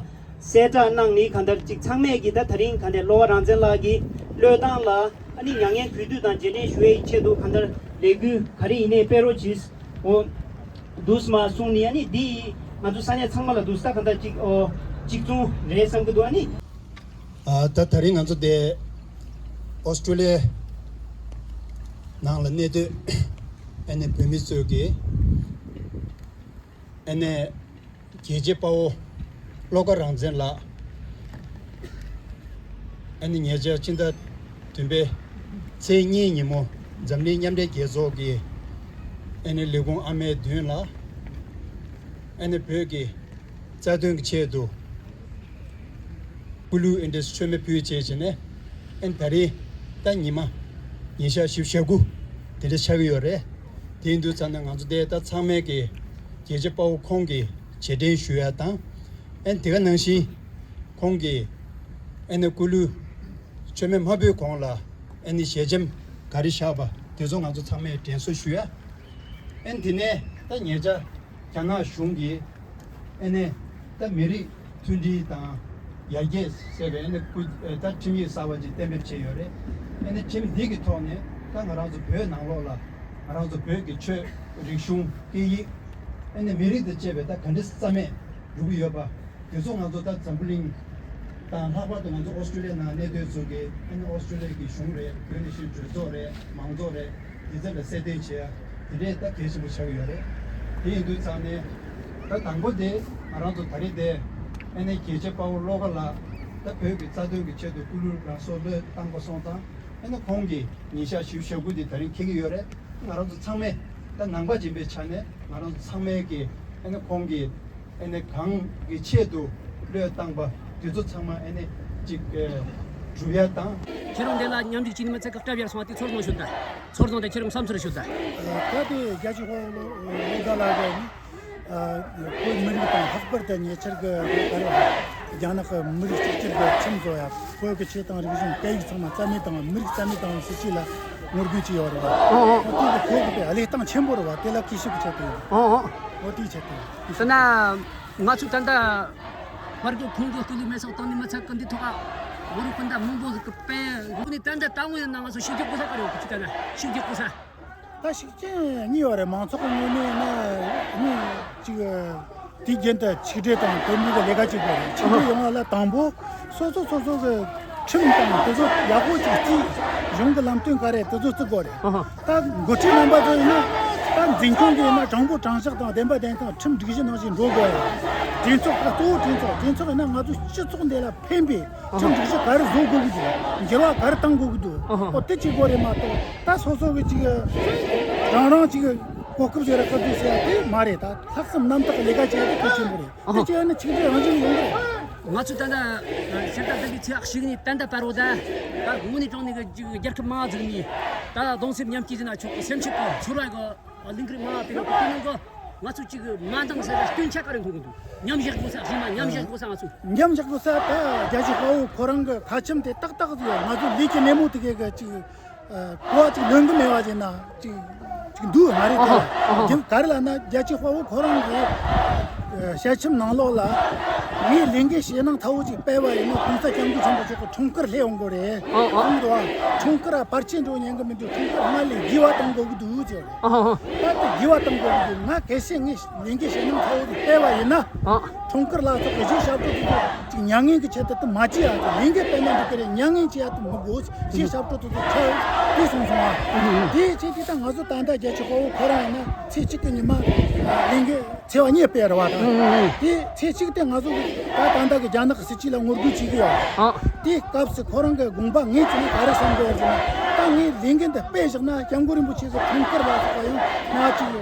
གསལ་བསྒྲགས་གནང་ནི་གང་ལྟར་ཅིག་ཚང་མས་ཀྱིས་ད་ད་རིང་གང་ལྟར་བློ་དགའ་རང་བཙན་ལགས་ཀྱི་བློས་བཏང་ལ་ཨ་ནི་མྱ་ངན་གུས་འདུད་དང་རྗེས་དྲན་ཞུ་བའི་ཆེད་དུ་གང་ལྟར་ལས་འགུལ་ག་རེ་ཡིན་ནའི་སྤེལ་རོགས་གྱིས། འོ་འདུག་སེ་མ་གསུངས་ནི་ཨ་ནི་འདི་ང་ཚོ་ས་གནས་ཚང་མ་ལ་འདུག་སེ་ད་གང་ལྟར་ཅིག་ཨོ་གཅིག་མཚུངས་རེད་བསམ་གྱི་འདུག་ཨ་ནི། ཨ་ད་ད་རིང་ང་ཚོ་དེ་ཨོ་སི་ཀྲོ་ལི་ཡ་ནང་ལ་གནས་སྡོད་ཨ་ནི་བོད་མི་ཚོས་ཀྱི་ཨ་ནི་རྒྱལ་གཅེས་དཔའ་བོ་བློ་དགའ་རང་བཙན་ལགས་ཨ་ནི་ཉེ་ཆར་ཕྱི་ཟླ་བདུན་པའི་ཚེས་གཉིས་ཉིན་མོ་འཛམ་གླིང་མཉམ་འབྲེལ་རྒྱལ་ཚོགས་ཀྱི་ཨ་ནི་ལས་ཁུངས་ཨ་མའི་མདུན་ལ་ཨ་ནི་བོད་ཀྱི་རྩ་དོན་གྱི་ཆེད་དུ་སྐུ་གླུད་ཨེ་འདྲ་མཆོད་མེ་ཕུལ་བྱས་བྱས་ནས་ཨེ་ད་རེས་ད་ཉི་མ་ཉིན་ཞག་བཞི་བཅུ་ཞེ་དགུ་དེ་འདྲ་ཆགས་ཀྱི་ཡོད་རེད། དེ་ཡིན་དུས་ཙམ་ནས་ང་ཚོ་དེ་ད་ཚང་མས་ཀྱི་རྒྱལ་གཅེས་དཔའ་བོ་ཁོང་གི་རྗེས་དྲན་ཞུ་ཡ་དང་ཨེ་དེ་ག་ནང་བཞིན་ཁོང་གི་ཨེ་ནི་སྐུ་གླུད་མཆོད་མེ་མ་ཕུལ་གོང་ལ་ཨེ་ནི་ཞལ་ཆེམས་ག་རེ་བཞག་པ་དེ་ཚོ་ང་ཚོ་ཚང་མས་དྲན་གསོ་ཞུ་ཡ། ཨེ་དེ་ནས་ད་ཉེ་ཆར་རྒྱ་ནག་གཞུང་གིས་ཨེ་ནས་ད་མི་རིགས་མཐུན་སྒྲིལ་དང་ཡར་རྒྱས་ཟེར་བའི་ཨེ་ནས་སྐུ་ད་ཁྲིམས་ཡིག་གསར་བ་ཅིག་གཏན་འབེབས་བྱས་ཡོད་རེད། ཨེ་ནས་ཁྲིམས་འདི་གི་ཐོག་ནས་ད་ང་རང་ཚོ་བོད་ནང་ལོགས་ལ་ང་རང་ཚོ་བོད་ཀྱི་ཆོས་རིག་གཞུང་སྐད་ཡིག་ཨེ་ནས་མི་རིགས་དང་བཅས་པའི་ད་ག་འདྲ་རྩ་མེད་འགྲོ་གི་ཡོད་པ། དེ་ཚོ་ང་ཚོ་ད་འཛམ་བུ་གླིང་དང་ལྷག་པར་དུ་ང་ཚོ་ཨོ་སི་ཀྲོ་ལི་ཡ་ནང་གནས་སྡོད་ཚོ་གི་ཨ་ནི་ཨོ་སི་ཀྲོ་ལི་ཡ་གི་གཞུང་རེད། བོད་ནང་བཞིན་གྲོས་ཚོགས་རེད། མང་ཚོགས་རེད། དེ་ཚོ་ལ་གསལ་སྟོན་བྱེད་ཡ་དེ་འདྲས་ད་གལ་ཆེན་པོ་ཆགས་ཀྱི་ཡོད་རེད། དེ་ཡིན་དུས་ཙང་ནས་ད་དང་པོ་དེ་ང་རང་ཚོ་ད་རེས་དེ་ཨ་ནི་རྒྱལ་གཅེས་དཔའ་བོ་བློ་དགའ་ལགས་ད་བོད་ཀྱི་རྩ་དོན་གྱི་ཆེད་དུ་སྐུ་གླུད་རང་སྲོག་བློས་བཏང་པ་སོང་ཙང་ཨ་ནི་ཁོང་གི་ཉིན་ཞག་བཞི་བཅུ་ཞེ་དགུ་དེ་ད་རིང་འཁེལ་གྱི་ཡོད་རེད། ང་རང་ཚོ་ཚང་མས་ད་ནང་པ་ཡིན་པའི་ཆ་ནས་ང་རང་ཚོ་ཚང་མས་ཀྱི་ཨ་ནི་ཁོང་གི་ཨ་ནི་གང་གི་ཆེད་དུ་བློས་བཏང་པ་དེ་ཚོ་ཚང་མ་ཨ་ནི་གཅིག་ཨེ་སྒྲུབ་ཡ་དང་། ཁྱེད་རང་འདི་ལ་མཉམ་ཞུགས་བྱས་ནས་མི་ཚེ་ག་སྐབས་ཡར་སོང་བ་དེ་ཚོར་སྣང་ཞུ་ད། ཚོར་སྣང་དང་ཁྱེད་རང་བསམ་ཚུལ་ཞུ་ད། ད་དེ་རྒྱལ་སྤྱི་དཔའ་བོ་ལོ་ལོ་ཟླ་ལགས་ཀྱིས་ནི་ཨ་བོད་མི་རིགས་དང་ལྷག་པར་དུ་ཉེ་ཆར་གྱི་ད་རེས་རྒྱ་ནག་གི་མི་རིགས་གཅིག་གྱུར་གྱི་ཁྲིམས་བཟོ་ཡ། བོད་ཀྱི་ཆོས་དང་རིག་གཞུང་སྐད་ཡིག་ཚང་མ་རྩ་མེད་བཏང་བ། མི་རིགས་རྩ་མེད་བཏང་བའི་སྲིད་བྱུས་ལ་ངོ་རྒོལ་བྱས་ཡོད་རེད་བ། ཨོ་ཨོ། ཨོ་དེ་གི་བོད་ཀྱི་དེ་གནས་སྟངས་ཆེན་པོ་རེད་བ། དེ་ལ་གུས་ཞབས་ཀྱི་ཆེད་དུ་ཡིན། ཨོ་ཨོ། ཨོ་དེའི་ཆེད་དུ་ཡིན། དེ་ན་ང་ཚོ་ད་ལྟ་བར་གྱི་ཁོང་གི་སྐུ་ལུས་མེ་སྲེག་བཏང་ནས་མི་ཚད་ཀྱི་འདི་ཐོག་ཨ་འུ་རུ་སྤུན་ཟླ་མང་པོ་ཟིག་གི་དཔེ་འགོ་ནས་ད་ལྟ་ད་འོ་ཡིན་ན་ང་ཚོ་ཤེས་རྒྱུ་གོ་ས་ག་རེ་ཡོད་གི་ཅི་ད་ན་ཤེས་རྒྱུ་གོ་ས། ད་ཤུགས་རྐྱེན་གཉིས་ཡོད་རེད། མང་ཚོགས་ཀྱི་ངོས་ནས་ན་ནི་གཅིག་དུས་རྒྱུན་དུ་ཆིག་སྒྲིལ་དང་མཐུན་སྒྲིལ་གྱི་ལས་ཀ་བྱེད་དགོས་རེད། ཆིག་སྒྲིལ་ཡོང་བ་ལ་དང་པོ་སོ་སོ་སོ་སོ་གི་ཁྲིམས་དང་དེ་ཚོ་ཡག་པོ་ཅིག་བརྩིས། གཞུང་གི་ལམ་སྟོན་ག་རེ་དེ་ཚོ་བརྩི་དགོས་རེད། ད་འགོ་ཁྲིད་རྣམ་པ་ཚོ་ཡིན་ན་ད་འཛིན་སྐྱོང་གི་ཡིན་ན་དྲང་པོ་དྲང་གཞག་དང་བདེན་པ་བདེན་ཐང་ཁྲིམས་སྒྲིག་གཞི་ནང་བཞིན་འགྲོ་དགོས་རེད། གྲོས་ཚོགས་ད་གཙོ་བོ་གྲོས་ཚོགས་གྲོས་ཚོགས་ཡིན་ན་ང་ཚོ་སྤྱི་ཚོགས་འདི་ལ་ཕན་པའི་ཁྲིམས་སྒྲིག་གཞི་ག་རེ་བཟོ་དགོས་ཀྱི་འདུག་འགྱུར་བ་ག་རེ་གཏང་དགོས་ཀྱི་འདུག་ཨོ་དེ་བྱེད་དགོས་རེད་མ་གཏོགས། ད་སོ་སོ་གི་ཅིག་རང་རང་ཅིག་གོ་སྐབས་ཟེར་ར་སྐབས་དུ་ཟེར་ཡ་དེ་མ་རེད། ད་ལྷག་བསམ་རྣམ་དག་གི་ལས་ཀ་བྱེད་ཡ་དེ་གལ་ཆེན་པོ་རེད། དེ་བྱས་ན་ཆིག་སྒྲིལ་རང་བཞིན་ཡོང་གི་རེད། ང་ཚོས་ད་ལྟ་ཤར་ཏ་ཏ་གི་ཚེ་ཞིག་ནས་ད་ལྟ་བར་རོ་ད་ད་དངོས་གནས་དྲང་གནས་གི་རྒྱལ་ཁབ་མང་ཟིག་ནས་ད་གདུང་སེམས་མཉམ་སྐྱེད་ཟེར་ན་ཆོག་གི། སེམས་ཤུགས་དང་ཚོར་བ་གི་ལིང་གི་མ་དེ་ནང་གི་དེ་ནང་གི་ང་ཚོ་གཅིག་མ་འདང་ཟེར་བའི་སྐྱོན་ཆ་ག་རེ་མཐོང་གི་འདུག་མཉམ་བཞག་དགོས་ས་གཞི་མ་མཉམ་བཞག་དགོས་ས་ང་ཚོ། མཉམ་བཞག་དགོས་ས་ད་རྒྱལ་གཅེས་དཔའ་བོ་ཁོ་རང་གི་ཁ་ཆེམས་དེ་ཏག་ཏག་ཡོད། ང་ཚོ་ལས་ཀྱི་སྣེ་མོ་དེ་གའི་གི་གཅིག་གོ་བ་གཅིག་ལོན་གི་མེད་པ་ཅིག་ན་གཅིག་གཅིག་འདུག་མ་རེད་དེ། རྒྱུ་ག་རེ་ལབ་ན་རྒྱལ་གཅེས་དཔའ་བོ་ཁོ་རང་གི་ བཤད་ཁྲིམས་ནང་ལོགས་ལ་ངས་ལས་འགན་བྱེད་གནང་ཐལ་བོ་ཅིག་སྤེལ་བ་ཡིན་ན་༸གོང་ས་༸སྐྱབས་མགོན་ཆེན་པོ་མཆོག་གི་འཁྲུངས་སྐར་སླེབས་ཡོང་གི་རེད། ཨོ་ཨོ། གསུངས་འདུག་བ། འཁྲུངས་སྐར་བར་ཆད་འགྲོ་ཉན་གི་མི་འདུག་འཁྲུངས་སྐར་སྔ་ལས་རྒྱས་པ་གཏོང་དགོས་ཀྱི་འདུག་ཅེས་རེད། ཨོ་ཨོ། ད་དེ་རྒྱས་པ་གཏོང་དགོས་ཀྱི་འདུག་ང་གལ་སྲིད་ངས་ལས་འགན་བྱེད་གནང་ཐལ་བོ་ཅིག་སྤེལ་བ་ཡིན་ན། ཨོ། འཁྲུངས་སྐར་ལ་སོགས་ཀྱི་གཞས་ཞབས་བྲོ་དེ་ཚོ་ཅིག་མྱ་ངན་གྱི་ཆེད་དུ་དེ་མ་བྱེད་ཨ། དེ་ལས་འགན་སྤེལ་ན་འགྲིག་གི་རེད། མྱ་ངན་བྱེད་ཡ་དེ་མི་དགོས། གཞས་ཞབས་བྲོ་དེ་ཚོ་ཁྱེར་དེ་གསུངས་སོང་ཨ། དེའི་ཆེད་དུ་ད་ང་ཚོ་ད་ལྟ་རྒྱལ་གཅེས་དཔའ་བོ་ཁོ་རང་ཡིན་ན་ཚེས་གཅིག་གི་ཉི་མ་ལས་འགན་ཚེས་པ་གཉིས་སྤེལ་རེད་བ་ད། ཨང་ཨང་། དེ་ཚེས་གཅིག་དེ་ང་ཚོ་གི་ད་ད་ལྟ་གི་རྒྱ་ནག་གི་སྲིད་བྱུས་ལ་ངོ་རྒོལ་བྱེད་ཀྱི་ཡོད། ཨང་། དེའི་སྐབས་སུ་ཁོ་རང་གི་དགོངས་པ་ངས་བྱས་ན་ག་རེ་བསམ་གི་ཡོད་ཟེར་ན། ད་ངས་ལས་འགན་དེ་སྤེལ་བཞག་ན་སྐྱབས་མགོན་རིན་པོ་ཆེ་གི་འཁྲུངས་སྐར་ལ་སོགས་པ་ཡང་ང་ཅིག་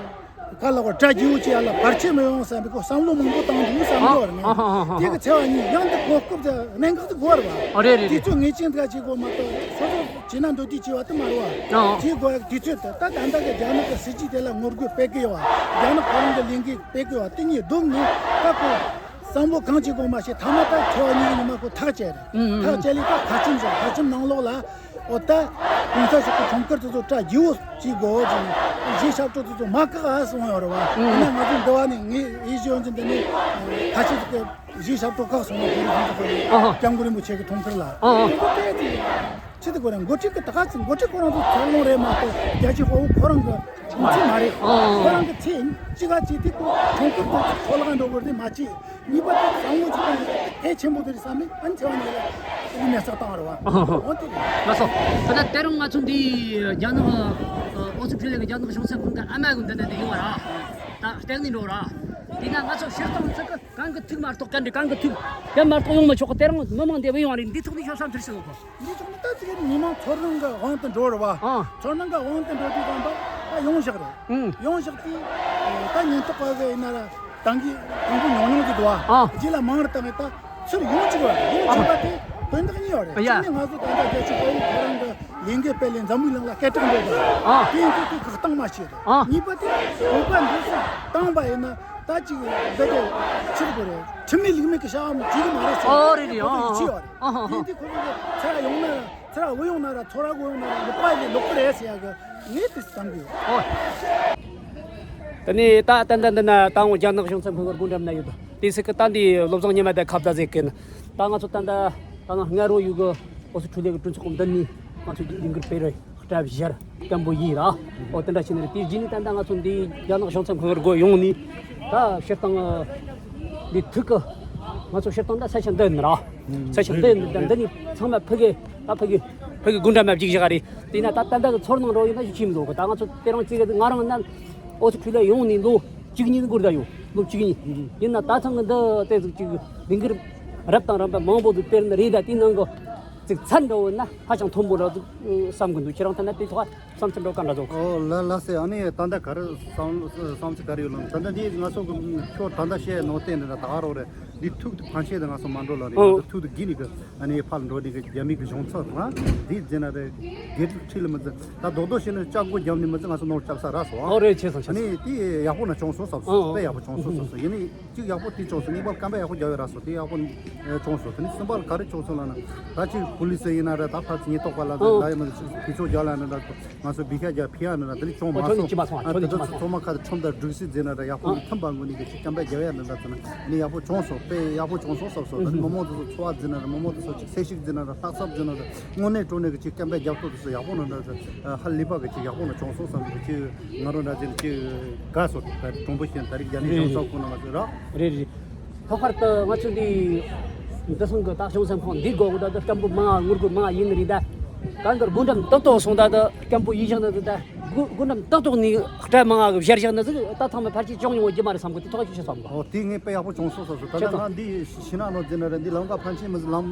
ག་ལ་བ་གྲ་རྒྱས་པོ་བྱེད་ཡ་ལ་བར་ཆད་མི་ཡོང་བསམ་པའི་ཁོ་བསམ་བློ་མང་པོ་བཏང་འདུག་བསམ་གི་ཡོད་རེད། ཨང་ཨང་ཨང་ཨང་། དེ་གི་ཚེས་པ་གཉིས་ཡང་དེ་གོ་སྐབས་དེ་གནད་འགག་དེ་དགོས་རེད་བ། ཨ་རེད་རེད་དེ་རེད། ཚོ་ངེས་ཅན་དགའ་བྱེད་དགོས་མ་གཏོགས་སོ་སོ་བྱེད་ན་འདོད་དུས་བྱེད་པ་དེ་མ་རེད་བ། ཨང་། བྱེད་དགོས་ཡ་དུས་ཚོད་དེ་ད་ད་ལྟ་གི་རྒྱ་ནག་གི་སྲིད་ཇུས་དེ་ལ་ངོ་རྒོལ་སྤེལ་གི་ཡོད་བ། རྒྱ་ནག་གི་རང་གི་ལས་འགུལ་སྤེལ་གི་ཡོད་བ། དེ་གཉིས་བསྡོམས་ནས་ད་ཁོ་བསམ་བློ་གང་བྱེད་དགོས་མ་ཤེས། ཐ་མ་ད་ཚེས་པ་གཉིས་ཀྱི་ཉི་མ་ཁོ་ཐག་བཅད་རེད། ཨང་ཨང་། ཐག་བཅད་ལས་ད་ཁ་ཆེམས་བཞག་ཁ་ཆེམས་ནང་ལོགས་ལ་ཨོ་ད་༸གོང་ས་མཆོག་གི་འཁྲུངས་སྐར་དེ་ཚོ་གྲ་རྒྱས་པོ་བྱེད་དགོས་ཅེས་གཞས་ཞབས་བྲོ་དེ་ཚོ་མ་བཀག་ཨ་གསུངས་ཡོད་རེད་བ། ཨང་། ཡིན་ན་ང་ཚོ་འདི་བ་ནས་ངས་ཨེ་ཤེ་ཡོན་ཅན་འདི་ནས་ཁ་ཆེམས་དེ་གཞས་ཞབས་བྲོ་བཀག་སོང་བ་དེ་རིང་ཁོང་ཚོ་ཁོ་རེད། ཨ་ཧ། སྐྱབས་མགོན་རིན་པོ་ཆེ་གི་འཁྲུངས་སྐར་ལ། ཨ་ཧ། དེ་ཚོ་ཏོག་ཙམ་ཅི་ཟེར་དགོས་རེད། འགོ་ཁྲིད་ཀྱི་ད་ག་ཚོད་འགོ་ཁྲིད་ཁོ་རང་ཚོ་ཚོགས་ལོང་རེད་མ་གཏོགས་རྒྱལ་གཅེས་དཔའ་བོ་ཁོ་རང་གི་མི་ཚེ་མ་རེད། ཨ་ཧ། ཁོ་རང་གི་ཚེ་གཅིག་ག་གཅིག་དེ་ཁོ་འཁྲུངས་སྐར་དེ་ཚོ་ལ་འགྲོ་དགོས་རེད་མ་གཅིག་གཉིས་པ་དེ་བསམ་བློ་ཅིག་བཏང་ནས་གལ་ཆེན་པོ་དེ་རེད་བསམ་ནས་ཨ་ནི་ཚེས་པ་གཉིས་ལ་དེ་གི་མེ་སྲེག་བཏང་བ་རེད་བ། ཨ་ཧ་ཧ། འོ་དེ་རེད། ལགས་སོ། ད་ལྟ་དེ་རིང་ང་ཚོ་འདི་རྒྱ་ནག་ཨོ་སི་ཁྲུ་ལི་ཡ་གི་རྒྱ་ནག་གཞུང་ཚབ་ཁང་གི་ཨ་མ་གི་འདི་ནས་འདི་ཡོང་བ་ར། ད་སྟེང་ནས་འགྲོ་ར། དེ་ན་ང་ཚོ་སྤྱིར་བཏང་ཚོ་གི་གང་གི་ཐུག་མ་གཏོགས་ག་འདྲ་གང་གི་ཐུག་ཡང་མ་གཏོགས་ཡོང་མི་ཆོག་གི། དེ་རིང་མི་མང་འདི་བུད་ཡོང་བ་རེད། འདི་ཐོག་ནས་ཤོག་བསམ་ཚུལ་ཞིག་ཡོད་གོ། འདི་ཚོ་ནི་ད་ཅིག་མི་མང་ཚོར་སྣང་གི་དབང་དུ་འགྲོ་རེད་བ། ཨ། ཚོར་སྣང་གི་དབང་དུ་འགྲོ་དུས་ཙམ་པ་ད་ཡོང་བཞག་རེད། ཨང་། ཡོང་བཞག་དུས་ད་ཉེན་རྟོག་པ་གི་ཡིན་ན་ར་ད་གི་དང་པོ་ཉུང་ཉུང་གི་འདུག་བ། ཨ། རྗེས་ལ་མང་རུ་བཏང་བས་ད་ཚུར་ཡོང་བཅུག་བ་རེད། ཡོང་བཅུག་པ་དེ་དོན་དག་གཉིས་ཡོད་རེད། ཡ། གཅིག་ནི་ང་ཚོ་ད་ལྟ་རྒྱལ་སྤྱི་དཔའ་བོ་ཁོ་རང་གི་ལས་འགུལ་སྤེལ་ལས་འཛམ་བུའི་གླིང་ལ་སྐད་གྲགས་འགྲོ་དགོས། ཨ། དེ་ཡིན་དུས་དེ་བཀག་སྟངས་མ་བྱེད་རེད། ཨ། གཉིས་པ་དེ་བོད་པ་འདི་ཚོ་བཏང་པ་ཡིན་ན་ད་ཅིག་འདི་ག་ཕྱིར་དགོས་རེད། ཁྲིམས་མེད་ལུགས་མེད་ཀྱི་བྱ་བ་བྱེད་གི་མ་རེད་ཟེར། ཨོ་རེད་རེད། ཁོ་ཚོ་ཨ་ཡིད་ཆེས་ཡོད་རེད། ཨ་ཧ་ཧ། དེ་ཡིན་དུས་ཁོ་ཚོ་གི་ཚུར་ཡོང་ན་ར་ཚུར་བུད་ཡོང་ན་ར་ཚོར་བ་གོ་ཡོང་ན་ར་ལོག་པ་ལས་ལོག་གི་རེད་ཟེར་ཡ་གི་ངས་དེ་བསམ་གི་ཡོད། ཨོ། དེ་ནས་ད་ད་ད་འདི་ན་ད་འོང་རྒྱ་ནག་གཞུང་ཚབ་ཁང་གི་སྒོ་འགྲམ་ན་ཡོད། དེ་སྲིད་ཀྱི་ད་འདི་བློ་བཟང་ཉི་མ་དང་ཁ་བརྡ་ཟེར་གི་ན། ད་ང་ཚོ་ད་ད་ད་ང་སྔ་རོ་ཡུ་གི་ཨོ་སི་ཁྲུ་ལི་ཡ་གི་གྲོས་ཚོགས་འདི་ནས་ང་ཚོ་ལས་འགུལ་སྤེལ་རེད། སྐྲ་བཞར་སྐམ་པོ་ཡིན་ར། ཨོ་དེ་འདྲ་བྱས་ནས་རེད། དེ་རྗེས་ནས་ད་ལྟ་ང་ཚོ་འདི་རྒྱ་ནག་གཞུང་ཚབ་ཁང་གི་སྒོ་ཡོང་ནས་ད་སྤྱིར་བཏང་འདི་ཐུག་གི་ང་ཚོ་སྤྱིར་བཏང་ད་ས་ཆ་འདི་ནས་ར། ས་ཆ་འདི་ནས་ད་འདི་ནས་ཚང་མ་ཕ་གི་ད་ཕ་གི་ཕ་གི་སྒོ་འགྲམ་མ་བཅུག་བཞག་རེད། དེ་ན་ད་ད་ལྟ་གི་ཚོར་སྣང་འགྲོ་ཡོད་ན་ཞིག་ཕྱིན་མི་འདུག་ད་ང་ཚོ་དེ་རིང་གཅིག་གི་ང་རང་ན་ཨོ་སི་ཁྲུ་ལི་ཡ་ཡོང་ནས་ལོ་གཅིག་གཉིས་འགོར་ད་ཡོད། ལོ་གཅིག་གཉིས་ཡིན་ན་ད་ཐེངས་གི་འདི་དེ་ཟིག་ཅིག་ལས་འགུལ་རབ་དང་རིམ་པ་མང་པོ་ཟིག་སྤེལ་ནི་རེད། ད་དེའི་ནང་གི་ཅིག་ཚན་འདྲ་བོ་ན་ཧ་ཅང་མཐོན་པོ་འདྲ་ཟིག་བསམ་གི་འདུག་ཁྱེད་རང་ཐད་ན་དེ་ཐོག་བསམ་ཚུལ་འདྲ་བོ་ག་འདྲ་འདུག་ཨོ་ལ་ལ་སེ། ཨ་ནི་ད་ལྟ་ག་རེ་བསམ་བསམ་ཚུལ་ག་རེ་ཡོད་ལ། ད་ལྟ་འདི་ང་ཚོ་གི་ཁྱོད་ད་ལྟ་བཤད་ནོ་བསྟན་འདྲ་ད་ག་རོགས་རེད། འདི་ཐུག་ཏུ་ཕན་ཆད་དུ་ང་ཚོ་མ་འགྲོ་ལ་རེད། ཨོ། ང་ཚོ་ཐུག་ཏུ་གི་ནི་གི་ཨ་ནི་ཕར་འགྲོ་ནི་གི་རྒྱ་མི་གི་གཞུང་ཚབ་དང་འདི་ཟེར་ན་རེད། དགེ་ཕྲུག་ཁྲིད་ལ་མི་ཚེ་ད་རྡོག་རྡོག་བྱས་ནས་ལྕགས་སྒོ་བརྒྱབ་ནས་མི་ཚེ་ང་ཚོ་ནོར་བཅབ་ས་ར་སོ། ཨོ་རེད། ཆེ་སོང་ཆེ་ཨ་ནི་སོང་། དེ་ཡག་པོ་ན་བྱུང་སོང་བསམ་སོང་། ཨོ། དཔེ་ཡག་པོ་བྱུང་སོང་བསམ་སོང་། ཡིན་ནི་གཅིག་ཡག་པོ་དེ་བྱུང་སོང་། གཉིས་པ་སྐམ་པ་ཡག་པོ་རྒྱབ་ཡོད་ར་སོ། དེ་ཡག་པོ་ཨེ་བྱུང་སོང་། དེ་ནི་གསུམ་པ་ལ་ག་རེ་བྱུང་སོང་ལབ་ན། ད་ཅིག་པུ་ལི་སི་ཡིན་ན་ར་ད་ཕར་ཚུར་ཉེན་རྟོག་པ་ལ་ཨོ། ལ་ཡིན་ན་ཕྱི་ཕྱོགས་རྒྱག་ལ་ཡིན་ན་ར་ང་ཚོ་བི་ཤ་རྒྱག་ཕི་ཡ་ན་ར་དེ་ནི་བྱུང་མ་ཨོ་ཁྱོད་ནི་སོང་། ཅི་མ་སོང་། ཨ་ཁྱོད་དེ་ནི་ཅི་ཚོ་མ་སོང་། ཚོ་མ་ཁ་དེ་ཁྲོམ་དང་སྒྲིག་སྲིད་ཟེར་ན་ར་ཡག་པོ་ཨོ། མི་མཐུན་པ་ངོ་ནི་གི་ཅིག་སྐམ་པ་རྒྱབ་ཡ་ན་ར་ཚོ་ན་ནི་ཡག་པོ་བྱུང་སོང་། དཔེ་ཡག་པོ་བྱུང་སོང་བསམ་སོང་། ད་ནི་མི་མང་དེ་ཚོ་འཚོ་བ་ཟེར་ན་ར་མི་མང་དེ་ཚོ་ཅིག་ཚེ་སྲིད་ཟེར་ན་ར་ལྷག་བསམ་ཟེར་ན་ར་དངོས་གནས་དྲང་གནས་གི་ཅིག་སྐམ་པ་རྒྱབ་ཐོག་དེ་ཚོ་ཡག་པོ་ན་ར་ཧ་ལས་པ་གི་ཅིག་ཡག་པོ་ན་བྱུང་སོང་བསམ་གི་ཅིག་ང་རང་འདྲ་ཅིག་ཅིག་དགའ་སོང་། ད་དྲང་པོ་བཤད་ན་ད་རེས་རྒྱ་ནག་རེད་གཞུང་རེད་ཚབ་ཁོ་ན་མ་ཟེར་ར། རེད་རེད། ཐོག་ཁར་དུ་ང་ཚོ་འདི་འདི་སོང་གི་ད་གཞུང་སེམས་ཁོང་འདི་དགོས་གི་ད་ད་སྐམ་པོ་མང་ང་ངུར་དགོས་མང་ང་ཡིན་ནི་རེད། ད་གང་གི་སྒོ་འགྲམ་ཏོག་ཏོག་སོང་ད་ད་སྐམ་པོ་ཡིན་བཞག་ན་ད་ད་སྒོ་སྒོ་འགྲམ་ཏོག་ཏོག་ནི་སྐྲ་མང་ང་གི་བཞར་བཞག་ན་ཟིག་ད་ཐང་མ་ཕལ་ཆེར་ཅུང་ཡོང་གི་མ་རེད་བསམ་གི། དེ་ཐོག་ཅི་ཆེ་བསམ་གི། ཨོ་དེ་ངས་དཔེ་ཡག་པོ་བྱུང་སོང་བསམ་སོང་། ད་ཆེ་ད་ད་ང་འདི་ཤི་ན་ནོ་ཟེར་ན་ར་འདི་ལམ་ཀ་ཕན་ཆད་མི་ཟིག་ལམ་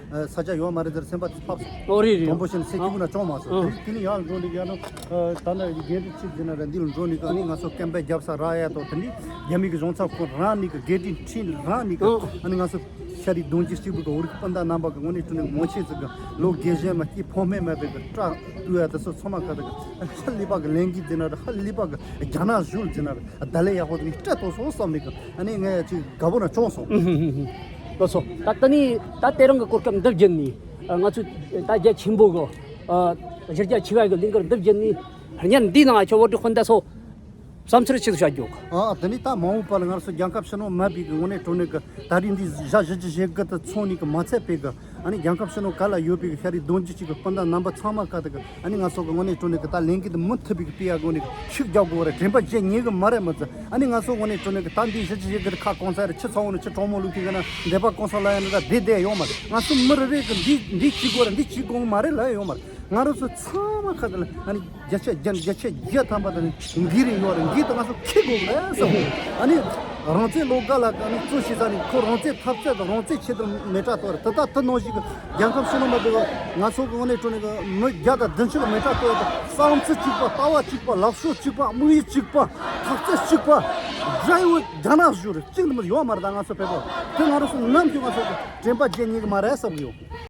ས་ཆ་ཡོད་མ་རེད་ཟེར་སེམས་པ་དེ་ཕབ་སོང་། ཨོ་རེད་རེད། དྲང་པོ་བཤད་ན་སེ་ཨ་ཁྱི་ཀུན་ན་ཅུང་མ་སོང་། ཨ་དེ་དེ་ནི་ཡར་འགྲོ་འདི་ཡར་ནོ། ད་ནི་རྒན་དུ་ཆིབས་ཟིན་ན་ར་འདི་ལ་འགྲོ་ནི་ག་ནི་ང་ཚོ་སྐམ་པའི་རྒྱབ་ས་ར་ཡ་དོ་དེ་ནི་རྒྱ་མི་གི་གཞུང་ཚབ་ཁོ་རང་ནི་གི་རྒན་དྲིན་ཁྲིན་རང་ནི་གི་ཨ་ནི་ང་ཚོ་ཤ་རི་གདོང་གི་སྤྱི་བུ་གི་འུ་རིག་སྤུན་ཟླ་རྣམ་པ་གི་ངོ་ནས་དྲིན་ནི་མོ་ཆེ་ཟིག་གི་ལོ་རྒས་གཞོན་མ་སྐྱེས་ཕོ་མེད་མེད་པའི་གི་སྐྲ་བཏུ་ཡ་དེ་ཚོ་ཚང་མ་ག་དེ་གི་ཤ་ལི་པ་གི་ལེན་གི་ཟིན་ན་ར་ཧ་ལི་པ་གི་རྒྱ་ནག་གཞུང་ཟིན་ན་ར་ད་ལས་ཡག་པོ་ཟིག་སྤྲད་ཐོག་སོང་བསམ་ནི་གི་ཨ་ནི་ངས་ཅིག་དགའ་པོ་ན་ཅུང་སོང་། ལོ་སོ་ད་ད་ནི་ད་དེ་རིང་གི་གོ་སྐབས་འདི་བརྒྱུད་ནི་ང་ཚོས་ད་རྒྱ་ཆེན་པོ་གི་གཞི་རྒྱ་ཆེ་བ་གི་ལས་འགུལ་འདི་བརྒྱུད་ནི་ཉིན་འདི་ནང་ཆོ་བོ་དྲི་ཧོན་ད་སོ། བསམ་འཆར་ཆེད་དུ་བྱ་རྒྱུ། ཨ་དེ་ནི་ད་མ་འོངས་པ་ལ་ང་ཚོ་རྒྱལ་ཁབ་ཕྱི་ནང་མ་བིག་གི་ངོ་ནས་གྲོ་ནས་གི་ད་རིང་འདི་ཞག་བཞི་བཅུ་ཞེ་དགུ་དུ་ཚོང་ནས་གི་མ་ཚད་པའི་གི་ཨ་ནི་རྒྱལ་ཁབ་ཕྱི་ནང་ག་ལ་ཡོད་པའི་གི་ཤ་རིགས་གདོང་རྒྱུད་ཅིག་གི་སྤུན་ཟླ་རྣམ་པ་ཚང་མ་ཁ་ཐུག་གི་ཨ་ནི་ང་ཚོ་གི་ངོ་ནས་གྲོ་ནས་གི་ད་ལས་འགན་དུ་མུ་མཐུད་པའི་གི་སྤེལ་ཡ་དགོས་ནས་གི་ཤུགས་རྒྱག་དགོས་རེད། དྲན་པ་བརྗེད་ཉེན་གི་མ་རེད་མི་ཚེ། ཨ་ནི་ང་ཚོ་ངོ་ནས་གྲོ་ནས་གི་ད་འདི་ཞི་ཅི་ཞིག་གི་ཁ་གང་ཚ་རེད། ཁྱི་ཚ་བོ་ནི་ཁྱི་གྲོག་མོ་ལུག་གི་ན་འདས་པ་གང་ས་ལ་ཡ་ནི་ད་བདེ་བདེ་ཡོང་མ་རེད། ང་ཚོ་མི་རེ་རེ་གི་འདི་འདི་བྱེད་དགོས་རེད། འདི་བྱེད་དགོས་མ་རེད་ལ་ཡོང་མ་རེད། ང་རང་ཚོ་ཚང་མ་ཁ་ད་ལ་ཨ་ནི་བརྒྱ་ཆ་བརྒྱ་བརྒྱ་ཆ་བརྒྱ་ཐམ་པ་ད་ནི་འགི་རེ་ཡོད་རེད། འགི་ད་ང་ཚོ་ཁེ་དགོས་རེད་ཟེར། ཨ་ནི་རང་བཙན་ལོ་དགའ་ལ་ཨ་ནི་གཙོ་བྱེད་ས་ནི་ཁོ་རང་བཙན་འཐབ་རྩོད་དང་རང་བཙན་ཆེད་དུ་མེ་དྲག་གཏོར་རེད། ད་ད་ད་ནང་ཞིག་གི་རྒྱལ་ཁབ་ཕྱི་ནང་མ་བསྡད་པ་ང་ཚོ་གི་ངོ་ནས་གྲོ་ནས་གི་མི་བརྒྱ་དང་བདུན་ཅུ་གི་མེ་དྲག་གཏོར་ཡོད་དང་། བསམ་ཚུལ་གཅིག་པ། ལྟ་བ་གཅིག་པ། ལག་ཤོག་གཅིག་པ། དམིགས་ཡུལ་གཅིག་པ། འཐབ་རྩོད་གཅིག་པ། འབྲེལ་ཡོད་རྒྱ་ནག་བཞུགས་རེད། གཅིག་ནི་མི་ཡོད་མ་རེད། ད་ང་ཚོ་བོད་པ་དེ་ང་རང་ཚོ་ནམ་རྒྱུན་ང་ཚོ་དྲན་པ་བརྗེད་ཉེན་གི་མ་རེད་བསམ་གི་ཡོད།